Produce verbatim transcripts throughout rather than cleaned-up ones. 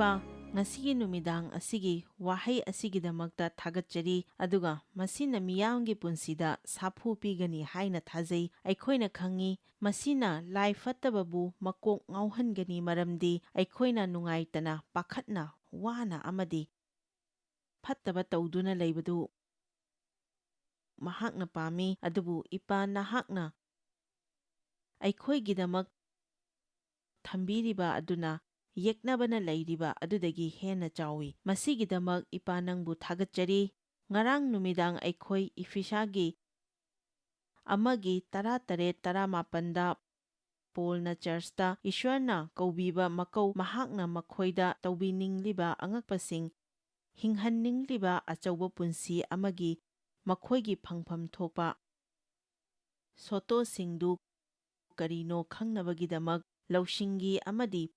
ꯏꯄꯥ, ꯉꯁꯤꯒꯤ ꯅꯨꯃꯤꯗꯥꯡ ꯑꯁꯤꯒꯤ ꯋꯥꯍꯩ ꯑꯁꯤꯒꯤꯗꯃꯛꯇ ꯊꯥꯒꯠꯆꯔꯤ, ꯑꯗꯨꯒ ꯃꯁꯤꯅ ꯃꯤꯌꯥꯝꯒꯤ ꯄꯨꯟꯁꯤꯗ ꯁꯥꯐꯨ ꯄꯤꯒꯅꯤ ꯍꯥꯏꯅ ꯊꯥꯖꯩ꯫ ꯑꯩꯈꯣꯏꯅ ꯈꯪꯏ, ꯃꯁꯤꯅ ꯂꯥꯏ ꯐꯠꯇꯕꯕꯨ ꯃꯀꯣꯛ ꯉꯥꯎꯍꯟꯒꯅꯤ, ꯃꯔꯝꯗꯤ ꯑꯩꯈꯣꯏꯅ ꯅꯨꯡꯉꯥꯏꯇꯅ, ꯄꯥꯈꯠꯅ, ꯋꯥꯅ ꯑꯃꯗꯤ ꯐꯠꯇꯕ ꯇꯧꯗꯨꯅ ꯂꯩꯕꯗꯨ ꯃꯍꯥꯛꯅ ꯄꯥꯝꯃꯤ꯫ ꯑꯗꯨꯕꯨ ꯏꯄꯥ, ꯅꯍꯥꯛꯅ ꯑꯩꯈꯣꯏꯒꯤꯗꯃꯛ ꯊꯝꯕꯤꯔꯤꯕ ꯑꯗꯨꯅ ꯌꯦꯛꯅꯕꯅ ꯂꯩꯔꯤꯕ ꯑꯗꯨꯗꯒꯤ ꯍꯦꯟꯅ ꯆꯥꯎꯏ꯫ ꯃꯁꯤꯒꯤꯗꯃꯛ ꯏꯄꯥ, ꯅꯪꯕꯨ ꯊꯥꯒꯠꯆꯔꯤ꯫ ꯉꯔꯥꯡ ꯅꯨꯃꯤꯗꯥꯡ ꯑꯩꯈꯣꯏ ꯏꯐꯤꯁꯥꯒꯤ ꯑꯃꯒꯤ ꯇꯔꯥꯇꯔꯦꯠ ꯇꯔꯥꯃꯥꯄꯟꯗ ꯄꯣꯜꯅ ꯆꯔꯆꯇ ꯏꯁ꯭ꯋꯔꯅ ꯀꯧꯕꯤꯕ ꯃꯀꯧ, ꯃꯍꯥꯛꯅ ꯃꯈꯣꯏꯗ ꯇꯧꯕꯤꯅꯤꯡꯂꯤꯕ ꯑꯉꯛꯄꯁꯤꯡ, ꯍꯤꯡꯍꯟꯅꯤꯡꯂꯤꯕ ꯑꯆꯧꯕ ꯄꯨꯟꯁꯤ ꯑꯃꯒꯤ ꯃꯈꯣꯏꯒꯤ ꯐꯪꯐꯝ ꯊꯣꯛꯄ ꯁꯣꯇꯣꯁꯤꯡꯗꯨ ꯀꯔꯤꯅꯣ ꯈꯪꯅꯕꯒꯤꯗꯃꯛ ꯂꯧꯁꯤꯡꯒꯤ ꯑꯃꯗꯤ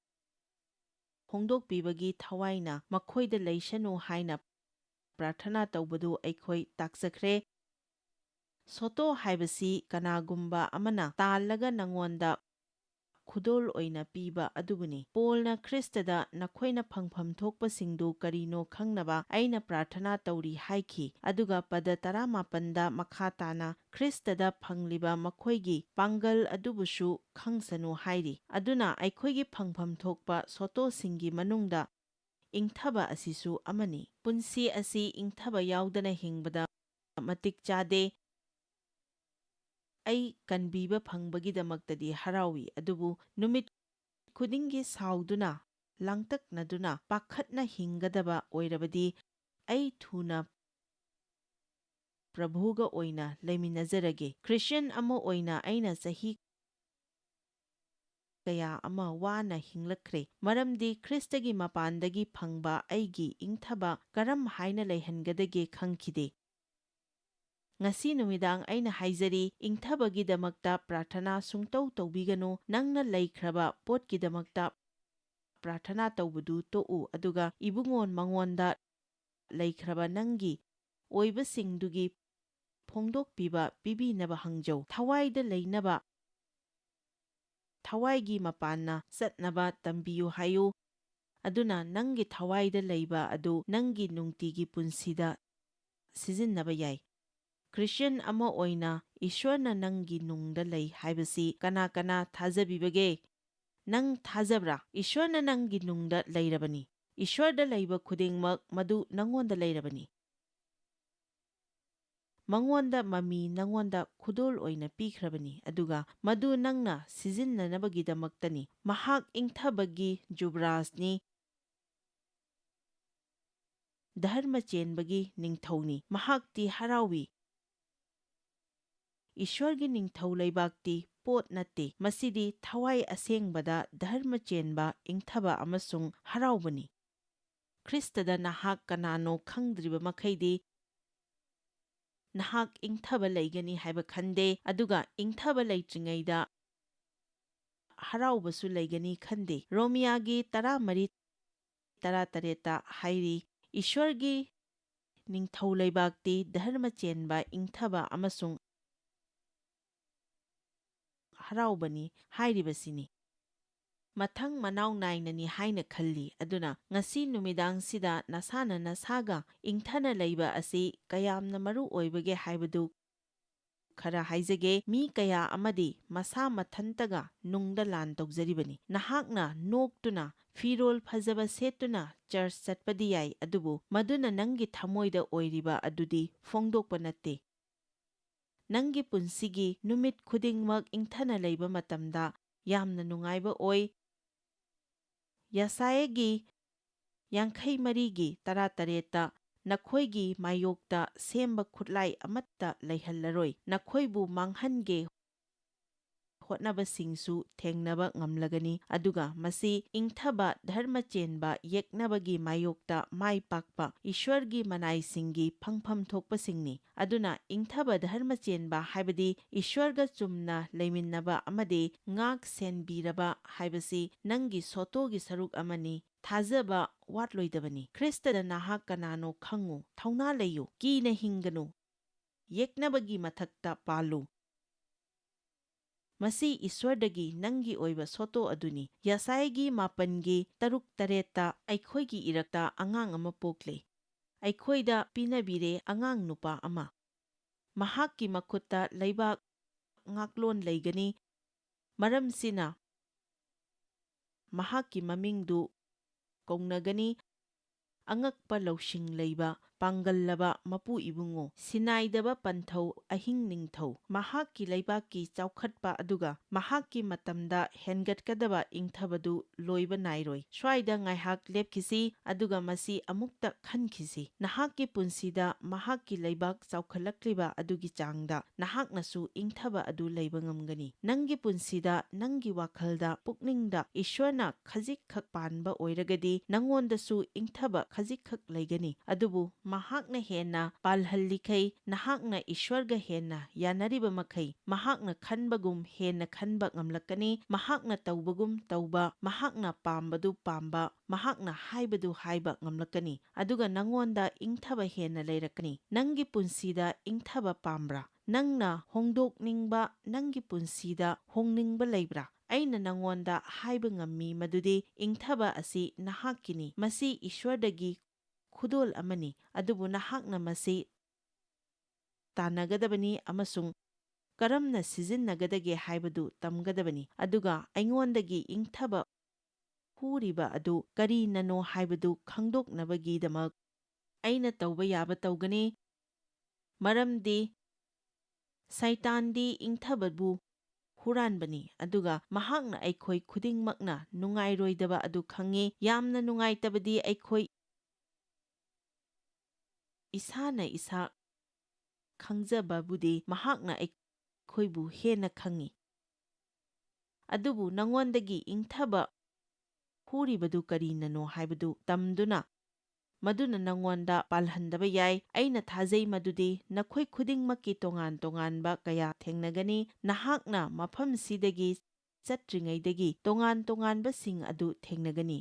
ꯐꯣꯡꯗꯣꯛꯄꯤꯕꯒꯤ ꯊꯋꯥꯏꯅ ꯃꯈꯣꯏꯗ ꯂꯩꯁꯅꯨ ꯍꯥꯏꯅ ꯄ꯭ꯔꯥꯔꯊꯅꯥ ꯇꯧꯕꯗꯨ ꯑꯩꯈꯣꯏ ꯇꯥꯛꯆꯈ꯭ꯔꯦ꯫ ꯁꯣꯇꯣ ꯍꯥꯏꯕꯁꯤ ꯀꯅꯥꯒꯨꯝꯕ ꯑꯃꯅ ꯇꯥꯜꯂꯒ ꯅꯉꯣꯟꯗ ꯈꯨꯗꯣꯜ ꯑꯣꯏꯅ ꯄꯤꯕ ꯑꯗꯨꯕꯨꯅꯤ꯫ ꯄꯣꯜꯅ ꯈ꯭ꯔꯤꯁꯇꯗ ꯅꯈꯣꯏꯅ ꯐꯪꯐꯝ ꯊꯣꯛꯄꯁꯤꯡꯗꯨ ꯀꯔꯤꯅꯣ ꯈꯪꯅꯕ ꯑꯩꯅ ꯄ꯭ꯔꯥꯔꯊꯅꯥ ꯇꯧꯔꯤ ꯍꯥꯏꯈꯤ, ꯑꯗꯨꯒ ꯄꯗ ꯇꯔꯥꯃꯥꯄꯟꯗ ꯃꯈꯥ ꯇꯥꯅ ꯈ꯭ꯔꯤꯁꯇꯗ ꯐꯪꯂꯤꯕ ꯃꯈꯣꯏꯒꯤ ꯄꯥꯡꯒꯜ ꯑꯗꯨꯕꯨꯁꯨ ꯈꯪꯁꯅꯨ ꯍꯥꯏꯔꯤ꯫ ꯑꯗꯨꯅ ꯑꯩꯈꯣꯏꯒꯤ ꯐꯪꯐꯝ ꯊꯣꯛꯄ ꯁꯣꯇꯣꯁꯤꯡꯒꯤ ꯃꯅꯨꯡꯗ ꯏꯪꯊꯕ ꯑꯁꯤꯁꯨ ꯑꯃꯅꯤ꯫ ꯄꯨꯟꯁꯤ ꯑꯁꯤ ꯏꯪꯊꯕ ꯌꯥꯎꯗꯅ ꯍꯤꯡꯕꯗ ꯃꯇꯤꯛ ꯆꯥꯗꯦ꯫ ꯑꯩ ꯀꯟꯕꯤꯕ ꯐꯪꯕꯒꯤꯗꯃꯛꯇꯗꯤ ꯍꯔꯥꯎꯏ, ꯑꯗꯨꯕꯨ ꯅꯨꯃꯤꯠ ꯈꯨꯗꯤꯡꯒꯤ ꯁꯥꯎꯗꯨꯅ, ꯂꯥꯡꯇꯛꯅꯗꯨꯅ, ꯄꯥꯈꯠꯅ ꯍꯤꯡꯒꯗꯕ ꯑꯣꯏꯔꯕꯗꯤ ꯑꯩ ꯊꯨꯅ ꯄ꯭ꯔꯚꯨꯒ ꯑꯣꯏꯅ ꯂꯩꯃꯤꯟꯅꯖꯔꯒꯦ꯫ ꯈ꯭ꯔꯤꯁꯇꯤꯌꯟ ꯑꯃ ꯑꯣꯏꯅ ꯑꯩꯅ ꯆꯍꯤ ꯀꯌꯥ ꯑꯃ ꯋꯥꯅ ꯍꯤꯡꯂꯛꯈ꯭ꯔꯦ, ꯃꯔꯝꯗꯤ ꯈ꯭ꯔꯤꯁꯇꯒꯤ ꯃꯄꯥꯟꯗꯒꯤ ꯐꯪꯕ ꯑꯩꯒꯤ ꯏꯪꯊꯕ ꯀꯔꯝ ꯍꯥꯏꯅ ꯂꯩꯍꯟꯒꯗꯒꯦ ꯈꯪꯈꯤꯗꯦ꯫ ꯉꯁꯤ ꯅꯨꯃꯤꯗꯥꯡ ꯑꯩꯅ ꯍꯥꯏꯖꯔꯤ, ꯏꯪꯊꯕꯒꯤꯗꯃꯛꯇ ꯄ꯭ꯔꯥꯔꯊꯅꯥ ꯁꯨꯡꯇꯧ ꯇꯧꯕꯤꯒꯅꯨ꯫ ꯅꯪꯅ ꯂꯩꯈ꯭ꯔꯕ ꯄꯣꯠꯀꯤꯗꯃꯛꯇ ꯄ꯭ꯔꯥꯔꯊꯅꯥ ꯇꯧꯕꯗꯨ ꯇꯣꯛꯎ, ꯑꯗꯨꯒ ꯏꯕꯨꯡꯉꯣ ꯃꯉꯣꯟꯗ ꯂꯩꯈ꯭ꯔꯕ ꯅꯪꯒꯤ ꯑꯣꯏꯕꯁꯤꯡꯗꯨꯒꯤ ꯐꯣꯡꯗꯣꯛꯄꯤꯕ ꯄꯤꯕꯤꯅꯕ ꯍꯪꯖꯧ꯫ ꯊꯋꯥꯏꯗ ꯂꯩꯅꯕ, ꯊꯋꯥꯏꯒꯤ ꯃꯄꯥꯟꯅ ꯆꯠꯅꯕ ꯇꯝꯕꯤꯌꯨ ꯍꯥꯏꯌꯨ꯫ ꯑꯗꯨꯅ ꯅꯪꯒꯤ ꯊꯋꯥꯏꯗ ꯂꯩꯕ ꯑꯗꯨ ꯅꯪꯒꯤ ꯅꯨꯡꯇꯤꯒꯤ ꯄꯨꯟꯁꯤꯗ ꯁꯤꯖꯤꯟꯅꯕ ꯌꯥꯏ꯫ ꯈ꯭ꯔꯤꯁꯇꯤꯌꯥꯟ ꯑꯃ ꯑꯣꯏꯅ ꯏꯁ꯭ꯋꯔꯅ ꯅꯪꯒꯤ ꯅꯨꯡꯗ ꯂꯩ ꯍꯥꯏꯕꯁꯤ ꯀꯅꯥ ꯀꯅꯥ ꯊꯥꯖꯕꯤꯕꯒꯦ? ꯅꯪ ꯊꯥꯖꯕ꯭ꯔꯥ? ꯏꯁ꯭ꯋꯔꯅ ꯅꯪꯒꯤ ꯅꯨꯡꯗ ꯂꯩꯔꯕꯅꯤ꯫ ꯏꯁ꯭ꯋꯔꯗ ꯂꯩꯕ ꯈꯨꯗꯤꯡꯃꯛ ꯃꯗꯨ ꯅꯉꯣꯟꯗ ꯂꯩꯔꯕꯅꯤ꯫ ꯃꯉꯣꯟꯗ ꯃꯃꯤ ꯅꯉꯣꯟꯗ ꯈꯨꯗꯣꯜ ꯑꯣꯏꯅ ꯄꯤꯈ꯭ꯔꯕꯅꯤ, ꯑꯗꯨꯒ ꯃꯗꯨ ꯅꯪꯅ ꯁꯤꯖꯤꯟꯅꯅꯕꯒꯤꯗꯃꯛꯇꯅꯤ꯫ ꯃꯍꯥꯛ ꯏꯪꯊꯕꯒꯤ ꯖꯨꯕꯔꯥꯖꯅꯤ, ꯙꯔꯃ ꯆꯦꯟꯕꯒꯤ ꯅꯤꯡꯊꯧꯅꯤ꯫ ꯃꯍꯥꯛꯇꯤ ꯍꯔꯥꯎꯏ꯫ ꯏꯁ꯭ꯋꯔꯒꯤ ꯅꯤꯡꯊꯧ ꯂꯩꯕꯥꯛꯇꯤ ꯄꯣꯠ ꯅꯠꯇꯦ꯫ ꯃꯁꯤꯗꯤ ꯊꯋꯥꯏ ꯑꯁꯦꯡꯕꯗ ꯙꯔꯃ ꯆꯦꯟꯕ, ꯏꯪꯊꯕ ꯑꯃꯁꯨꯡ ꯍꯔꯥꯎꯕꯅꯤ꯫ ꯈ꯭ꯔꯤꯁꯇꯗ ꯅꯍꯥꯛ ꯀꯅꯥꯅꯣ ꯈꯪꯗ꯭ꯔꯤꯕ ꯃꯈꯩꯗꯤ, ꯅꯍꯥꯛ ꯏꯪꯊꯕ ꯂꯩꯒꯅꯤ ꯍꯥꯏꯕ ꯈꯟꯗꯦ, ꯑꯗꯨꯒ ꯏꯪꯊꯕ ꯂꯩꯇ꯭ꯔꯤꯉꯩꯗ ꯍꯔꯥꯎꯕꯁꯨ ꯂꯩꯒꯅꯤ ꯈꯟꯗꯦ꯫ ꯔꯣꯃꯤꯌꯥꯒꯤ ꯇꯔꯥꯃꯔꯤ, ꯇꯔꯥꯇꯔꯦꯠꯇ ꯍꯥꯏꯔꯤ, "ꯏꯁ꯭ꯋꯔꯒꯤ ꯅꯤꯡꯊꯧ ꯂꯩꯕꯥꯛꯇꯤ ꯙꯔꯃ ꯆꯦꯟꯕ, ꯏꯪꯊꯕ ꯑꯃꯁꯨꯡ ꯍꯔꯥꯎꯕꯅꯤ" ꯍꯥꯏꯔꯤꯕꯁꯤꯅꯤ꯫ ꯃꯊꯪ ꯃꯅꯥꯎ ꯅꯥꯏꯅꯅꯤ ꯍꯥꯏꯅ ꯈꯜꯂꯤ꯫ ꯑꯗꯨꯅ ꯉꯁꯤ ꯅꯨꯃꯤꯗꯥꯡꯁꯤꯗ ꯅꯁꯥꯅ ꯅꯁꯥꯒ ꯏꯪꯊꯅ ꯂꯩꯕ ꯑꯁꯤ ꯀꯌꯥꯝꯅ ꯃꯔꯨ ꯑꯣꯏꯕꯒꯦ ꯍꯥꯏꯕꯗꯨ ꯈꯔ ꯍꯥꯏꯖꯒꯦ꯫ ꯃꯤ ꯀꯌꯥ ꯑꯃꯗꯤ ꯃꯁꯥ ꯃꯊꯟꯇꯒ ꯅꯨꯡꯗ ꯂꯥꯟ ꯇꯧꯖꯔꯤꯕꯅꯤ꯫ ꯅꯍꯥꯛꯅ ꯅꯣꯛꯇꯨꯅ ꯐꯤꯔꯣꯜ ꯐꯖꯕ ꯁꯦꯠꯇꯨꯅ ꯆꯔꯆ ꯆꯠꯄꯗꯤ ꯌꯥꯏ, ꯑꯗꯨꯕꯨ ꯃꯗꯨꯅ ꯅꯪꯒꯤ ꯊꯃꯣꯏꯗ ꯑꯣꯏꯔꯤꯕ ꯑꯗꯨꯗꯤ ꯐꯣꯡꯗꯣꯛꯄ ꯅꯠꯇꯦ꯫ ꯅꯪꯒꯤ ꯄꯨꯟꯁꯤꯒꯤ ꯅꯨꯃꯤꯠ ꯈꯨꯗꯤꯡꯃꯛ ꯏꯪꯊꯅ ꯂꯩꯕ ꯃꯇꯝꯗ ꯌꯥꯝꯅ ꯅꯨꯡꯉꯥꯏꯕ ꯑꯣꯏ꯫ ꯌꯦꯁꯥꯌꯥꯒꯤ ꯌꯥꯡꯈꯩ ꯃꯔꯤꯒꯤ ꯇꯔꯥꯇꯔꯦꯠꯇ, "ꯅꯈꯣꯏꯒꯤ ꯃꯥꯌꯣꯛꯇ ꯁꯦꯝꯕ ꯈꯨꯠꯂꯥꯏ ꯑꯃꯠꯇ ꯂꯩꯍꯜꯂꯔꯣꯏ, ꯅꯈꯣꯏꯕꯨ ꯃꯥꯡꯍꯟꯒꯦ ꯍꯣꯠꯅꯕꯁꯤꯡꯁꯨ ꯊꯦꯡꯅꯕ ꯉꯝꯂꯒꯅꯤ"꯫ ꯑꯗꯨꯒ ꯃꯁꯤ ꯏꯪꯊꯕ, ꯙꯔꯃ ꯆꯦꯟꯕ, ꯌꯦꯛꯅꯕꯒꯤ ꯃꯥꯌꯣꯛꯇ ꯃꯥꯏ ꯄꯥꯛꯄ ꯏꯁ꯭ꯋꯔꯒꯤ ꯃꯅꯥꯏꯁꯤꯡꯒꯤ ꯐꯪꯐꯝ ꯊꯣꯛꯄꯁꯤꯡꯅꯤ꯫ ꯑꯗꯨꯅ ꯏꯪꯊꯕ, ꯙꯔꯃ ꯆꯦꯟꯕ ꯍꯥꯏꯕꯗꯤ ꯏꯁ꯭ꯋꯔꯒ ꯆꯨꯝꯅ ꯂꯩꯃꯤꯟꯅꯕ ꯑꯃꯗꯤ ꯉꯥꯛ ꯁꯦꯟꯕꯤꯔꯕ ꯍꯥꯏꯕꯁꯤ ꯅꯪꯒꯤ ꯁꯣꯇꯣꯒꯤ ꯁꯔꯨꯛ ꯑꯃꯅꯤ꯫ ꯊꯥꯖꯕ ꯋꯥꯠꯂꯣꯏꯗꯕꯅꯤ꯫ ꯈ꯭ꯔꯤꯁꯇꯗ ꯅꯍꯥꯛ ꯀꯅꯥꯅꯣ ꯈꯪꯉꯨ, ꯊꯧꯅꯥ ꯂꯩꯌꯨ, ꯀꯤꯅ ꯍꯤꯡꯒꯅꯨ, ꯌꯦꯛꯅꯕꯒꯤ ꯃꯊꯛꯇ ꯄꯥꯜꯂꯨ꯫ ꯃꯁꯤ ꯏꯁ꯭ꯋꯔꯗꯒꯤ ꯅꯪꯒꯤ ꯑꯣꯏꯕ ꯁꯣꯇꯣ ꯑꯗꯨꯅꯤ꯫ ꯌꯦꯁꯥꯌꯥꯒꯤ ꯃꯥꯄꯟꯒꯤ ꯇꯔꯨꯛ ꯇꯔꯦꯠꯇ ꯑꯩꯈꯣꯏꯒꯤ ꯏꯔꯛꯇ ꯑꯉꯥꯡ ꯑꯃ ꯄꯣꯛꯂꯦ꯫ ꯑꯩꯈꯣꯏꯗ ꯄꯤꯅꯕꯤꯔꯦ ꯑꯉꯥꯡ ꯅꯨꯄꯥ ꯑꯃ꯫ ꯃꯍꯥꯛꯀꯤ ꯃꯈꯨꯠꯇ ꯂꯩꯕꯥꯛ ꯉꯥꯛꯂꯣꯟ ꯂꯩꯒꯅꯤ꯫ ꯃꯔꯝꯁꯤꯅ ꯃꯍꯥꯛꯀꯤ ꯃꯃꯤꯡꯗꯨ ꯀꯧꯅꯒꯅꯤ, ꯑꯉꯛꯄ ꯂꯧꯁꯤꯡ ꯂꯩꯕ, ꯄꯥꯡꯒꯜꯂꯕ ꯃꯄꯨ ꯏꯕꯨꯡꯉꯣ, ꯁꯤꯟꯅꯥꯏꯗꯕ ꯄꯟꯊꯧ ꯑꯍꯤꯡ ꯅꯤꯡꯊꯧ꯫ ꯃꯍꯥꯛꯀꯤ ꯂꯩꯕꯥꯛꯀꯤ ꯆꯥꯎꯈꯠꯄ ꯑꯗꯨꯒ ꯃꯍꯥꯛꯀꯤ ꯃꯇꯝꯗ ꯍꯦꯟꯒꯠꯀꯗꯕ ꯏꯪꯊꯕꯗꯨ ꯂꯣꯏꯕ ꯅꯥꯏꯔꯣꯏ꯫ ꯁ꯭ꯋꯥꯏꯗ ꯉꯥꯏꯍꯥꯛ ꯂꯦꯞꯈꯤꯁꯤ, ꯑꯗꯨꯒ ꯃꯁꯤ ꯑꯃꯨꯛꯇ ꯈꯟꯈꯤꯁꯤ꯫ ꯅꯍꯥꯛꯀꯤ ꯄꯨꯟꯁꯤꯗ ꯃꯍꯥꯛꯀꯤ ꯂꯩꯕꯥꯛ ꯆꯥꯎꯈꯠꯂꯛꯂꯤꯕ ꯑꯗꯨꯒꯤ ꯆꯥꯡꯗ ꯅꯍꯥꯛꯅꯁꯨ ꯏꯪꯊꯕ ꯑꯗꯨ ꯂꯩꯕ ꯉꯝꯒꯅꯤ꯫ ꯅꯪꯒꯤ ꯄꯨꯟꯁꯤꯗ, ꯅꯪꯒꯤ ꯋꯥꯈꯜꯗ, ꯄꯨꯛꯅꯤꯡꯗ ꯏꯁ꯭ꯋꯔꯅ ꯈꯖꯤꯛꯈꯛ ꯄꯥꯟꯕ ꯑꯣꯏꯔꯒꯗꯤ, ꯅꯉꯣꯟꯗꯁꯨ ꯏꯪꯊꯕ ꯈꯖꯤꯛꯈꯛ ꯂꯩꯒꯅꯤ꯫ ꯑꯗꯨꯕꯨ ꯃꯍꯥꯛꯅ ꯍꯦꯟꯅ ꯄꯥꯜꯍꯜꯂꯤꯈꯩ, ꯅꯍꯥꯛꯅ ꯏꯁ꯭ꯋꯔꯒ ꯍꯦꯟꯅ ꯌꯥꯅꯔꯤꯕ ꯃꯈꯩ, ꯃꯍꯥꯛꯅ ꯈꯟꯕꯒꯨꯝ ꯍꯦꯟꯅ ꯈꯟꯕ ꯉꯝꯂꯛꯀꯅꯤ, ꯃꯍꯥꯛꯅ ꯇꯧꯕꯒꯨꯝ ꯇꯧꯕ, ꯃꯍꯥꯛꯅ ꯄꯥꯝꯕꯗꯨ ꯄꯥꯝꯕ, ꯃꯍꯥꯛꯅ ꯍꯥꯏꯕꯗꯨ ꯍꯥꯏꯕ ꯉꯝꯂꯛꯀꯅꯤ꯫ ꯑꯗꯨꯒ ꯅꯉꯣꯟꯗ ꯏꯪꯊꯕ ꯍꯦꯟꯅ ꯂꯩꯔꯛꯀꯅꯤ꯫ ꯅꯪꯒꯤ ꯄꯨꯟꯁꯤꯗ ꯏꯪꯊꯕ ꯄꯥꯝꯕ꯭ꯔꯥ? ꯅꯪꯅ ꯍꯣꯡꯗꯣꯛꯅꯤꯡꯕ, ꯅꯪꯒꯤ ꯄꯨꯟꯁꯤꯗ ꯍꯣꯡꯅꯤꯡꯕ ꯂꯩꯕ꯭ꯔꯥ? ꯑꯩꯅ ꯅꯉꯣꯟꯗ ꯍꯥꯏꯕ ꯉꯝꯃꯤ ꯃꯗꯨꯗꯤ ꯏꯪꯊꯕ ꯑꯁꯤ ꯅꯍꯥꯛꯀꯤꯅꯤ꯫ ꯃꯁꯤ ꯏꯁ꯭ꯋꯔꯗꯒꯤ ꯈꯨꯗꯣꯜ ꯑꯃꯅꯤ, ꯑꯗꯨꯕꯨ ꯅꯍꯥꯛꯅ ꯃꯁꯤ ꯇꯥꯟꯅꯒꯗꯕꯅꯤ ꯑꯃꯁꯨꯡ ꯀꯔꯝꯅ ꯁꯤꯖꯤꯟꯅꯒꯗꯒꯦ ꯍꯥꯏꯕꯗꯨ ꯇꯝꯒꯗꯕꯅꯤ꯫ ꯑꯗꯨꯒ ꯑꯩꯉꯣꯟꯗꯒꯤ ꯏꯪꯊꯕ ꯍꯨꯔꯤꯕ ꯑꯗꯨ ꯀꯔꯤꯅꯅꯣ ꯍꯥꯏꯕꯗꯨ ꯈꯪꯗꯣꯛꯅꯕꯒꯤꯗꯃꯛ ꯑꯩꯅ ꯇꯧꯕ ꯌꯥꯕ ꯇꯧꯒꯅꯤ꯫ ꯃꯔꯝꯗꯤ ꯁꯩꯇꯥꯟꯗꯤ ꯏꯪꯊꯕꯕꯨ ꯍꯨꯔꯥꯟꯕꯅꯤ, ꯑꯗꯨꯒ ꯃꯍꯥꯛꯅ ꯑꯩꯈꯣꯏ ꯈꯨꯗꯤꯡꯃꯛꯅ ꯅꯨꯡꯉꯥꯏꯔꯣꯏꯗꯕ ꯑꯗꯨ ꯈꯪꯉꯤ꯫ ꯌꯥꯝꯅ ꯅꯨꯡꯉꯥꯏꯇꯕꯗꯤ, ꯑꯩꯈꯣꯏ ꯏꯁꯥꯅ ꯏꯁꯥ ꯈꯪꯖꯕꯕꯨꯗꯤ ꯃꯍꯥꯛꯅ ꯑꯩꯈꯣꯏꯕꯨ ꯍꯦꯟꯅ ꯈꯪꯉꯤ꯫ ꯑꯗꯨꯕꯨ ꯅꯉꯣꯟꯗꯒꯤ ꯏꯪꯊꯕ ꯍꯨꯔꯤꯕꯗꯨ ꯀꯔꯤꯅꯅꯣ ꯍꯥꯏꯕꯗꯨ ꯇꯝꯗꯨꯅ, ꯃꯗꯨꯅ ꯅꯉꯣꯟꯗ ꯄꯥꯜꯍꯟꯗꯕ ꯌꯥꯏ꯫ ꯑꯩꯅ ꯊꯥꯖꯩ ꯃꯗꯨꯗꯤ ꯅꯈꯣꯏ ꯈꯨꯗꯤꯡꯃꯛꯀꯤ ꯇꯣꯉꯥꯟ ꯇꯣꯉꯥꯟꯕ ꯀꯌꯥ ꯊꯦꯡꯅꯒꯅꯤ꯫ ꯅꯍꯥꯛꯅ ꯃꯐꯝꯁꯤꯗꯒꯤ ꯆꯠꯇ꯭ꯔꯤꯉꯩꯗꯒꯤ ꯇꯣꯉꯥꯟ ꯇꯣꯉꯥꯟꯕꯁꯤꯡ ꯑꯗꯨ ꯊꯦꯡꯅꯒꯅꯤ꯫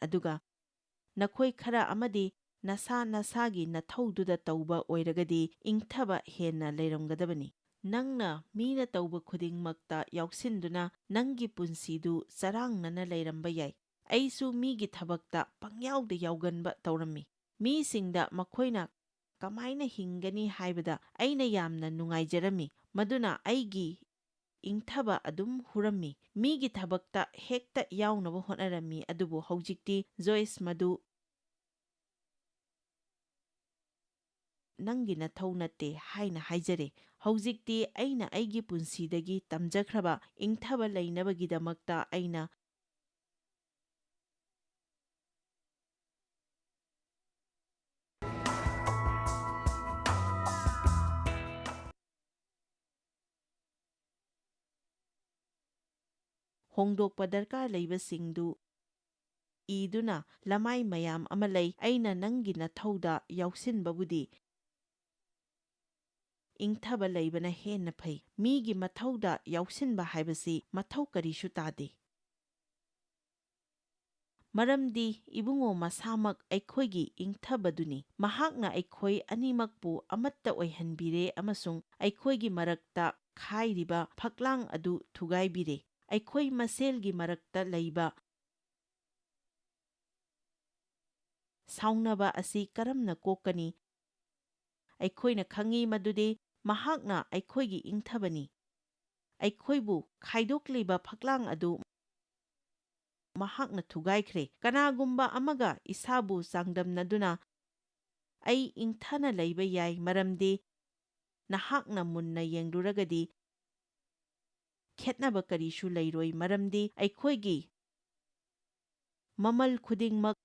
ꯑꯗꯨꯒ ꯅꯈꯣꯏ ꯈꯔ ꯑꯃꯗꯤ ꯅꯁꯥ ꯅꯁꯥꯒꯤ ꯅꯊꯧꯗꯨꯗ ꯇꯧꯕ ꯑꯣꯏꯔꯒꯗꯤ ꯏꯪꯊꯕ ꯍꯦꯟꯅ ꯂꯩꯔꯝꯒꯗꯕꯅꯤ꯫ ꯅꯪꯅ ꯃꯤꯅ ꯇꯧꯕ ꯈꯨꯗꯤꯡꯃꯛꯇ ꯌꯥꯎꯁꯤꯟꯗꯨꯅ ꯅꯪꯒꯤ ꯄꯨꯟꯁꯤꯗꯨ ꯆꯔꯥꯡꯅꯅ ꯂꯩꯔꯝꯕ ꯌꯥꯏ꯫ ꯑꯩꯁꯨ ꯃꯤꯒꯤ ꯊꯕꯛꯇ ꯄꯪꯌꯥꯎꯗ ꯌꯥꯎꯒꯟꯕ ꯇꯧꯔꯝꯃꯤ꯫ ꯃꯤꯁꯤꯡꯗ ꯃꯈꯣꯏꯅ ꯀꯃꯥꯏꯅ ꯍꯤꯡꯒꯅꯤ ꯍꯥꯏꯕꯗ ꯑꯩꯅ ꯌꯥꯝꯅ ꯅꯨꯡꯉꯥꯏꯖꯔꯝꯃꯤ꯫ ꯃꯗꯨꯅ ꯑꯩꯒꯤ ꯏꯪꯊꯕ ꯑꯗꯨꯝ ꯍꯨꯔꯝꯃꯤ꯫ ꯃꯤꯒꯤ ꯊꯕꯛꯇ ꯍꯦꯛꯇ ꯌꯥꯎꯅꯕ ꯍꯣꯠꯅꯔꯝꯃꯤ꯫ ꯑꯗꯨꯕꯨ ꯍꯧꯖꯤꯛꯇꯤ, "ꯖꯣꯏꯁ, ꯃꯗꯨ ꯅꯪꯒꯤ ꯅꯊꯧ ꯅꯠꯇꯦ" ꯍꯥꯏꯅ ꯍꯥꯏꯖꯔꯦ꯫ ꯍꯧꯖꯤꯛꯇꯤ ꯑꯩꯅ ꯑꯩꯒꯤ ꯄꯨꯟꯁꯤꯗꯒꯤ ꯇꯝꯖꯈ꯭ꯔꯕ ꯏꯪꯊꯕ ꯂꯩꯅꯕꯒꯤꯗꯃꯛꯇ ꯑꯩꯅ ꯍꯣꯡꯗꯣꯛꯄ ꯗꯔꯀꯥꯔ ꯂꯩꯕꯁꯤꯡꯗꯨ ꯏꯗꯨꯅ ꯂꯃꯥꯏ ꯃꯌꯥꯝ ꯑꯃ ꯂꯩ꯫ ꯑꯩꯅ ꯅꯪꯒꯤ ꯅꯊꯧꯗ ꯌꯥꯎꯁꯤꯟꯕꯕꯨꯗꯤ ꯏꯪꯊꯕ ꯂꯩꯕꯅ ꯍꯦꯟꯅ ꯐꯩ꯫ ꯃꯤꯒꯤ ꯃꯊꯧꯗ ꯌꯥꯎꯁꯤꯟꯕ ꯍꯥꯏꯕꯁꯤ ꯃꯊꯧ ꯀꯔꯤꯁꯨ ꯇꯥꯗꯦ꯫ ꯃꯔꯝꯗꯤ ꯏꯕꯨꯡꯉꯣ ꯃꯁꯥꯃꯛ ꯑꯩꯈꯣꯏꯒꯤ ꯏꯪꯊꯕꯗꯨꯅꯤ꯫ ꯃꯍꯥꯛꯅ ꯑꯩꯈꯣꯏ ꯑꯅꯤꯃꯛꯄꯨ ꯑꯃꯠꯇ ꯑꯣꯏꯍꯟꯕꯤꯔꯦ ꯑꯃꯁꯨꯡ ꯑꯩꯈꯣꯏꯒꯤ ꯃꯔꯛꯇ ꯈꯥꯏꯔꯤꯕ ꯐꯛꯂꯥꯡ ꯑꯗꯨ ꯊꯨꯒꯥꯏꯕꯤꯔꯦ꯫ ꯑꯩꯈꯣꯏ ꯃꯁꯦꯜꯒꯤ ꯃꯔꯛꯇ ꯂꯩꯕ ꯁꯥꯎꯅꯕ ꯑꯁꯤ ꯀꯔꯝꯅ ꯀꯣꯛꯀꯅꯤ? ꯑꯩꯈꯣꯏꯅ ꯈꯪꯏ ꯃꯗꯨꯗꯤ ꯃꯍꯥꯛꯅ ꯑꯩꯈꯣꯏꯒꯤ ꯏꯪꯊꯕꯅꯤ꯫ ꯑꯩꯈꯣꯏꯕꯨ ꯈꯥꯏꯗꯣꯛꯂꯤꯕ ꯐꯛꯂꯥꯡ ꯑꯗꯨ ꯃꯍꯥꯛꯅ ꯊꯨꯒꯥꯏꯈ꯭ꯔꯦ꯫ ꯀꯅꯥꯒꯨꯝꯕ ꯑꯃꯒ ꯏꯁꯥꯕꯨ ꯆꯥꯡꯗꯝꯅꯗꯨꯅ, "ꯑꯩ ꯏꯪꯊꯅ ꯂꯩꯕ ꯌꯥꯏ, ꯃꯔꯝꯗꯤ ꯅꯍꯥꯛꯅ ꯃꯨꯟꯅ ꯌꯦꯡꯂꯨꯔꯒꯗꯤ ꯈꯦꯠꯅꯕ ꯀꯔꯤꯁꯨ ꯂꯩꯔꯣꯏ, ꯃꯔꯝꯗꯤ ꯑꯩꯈꯣꯏꯒꯤ ꯃꯃꯜ ꯈꯨꯗꯤꯡꯃꯛ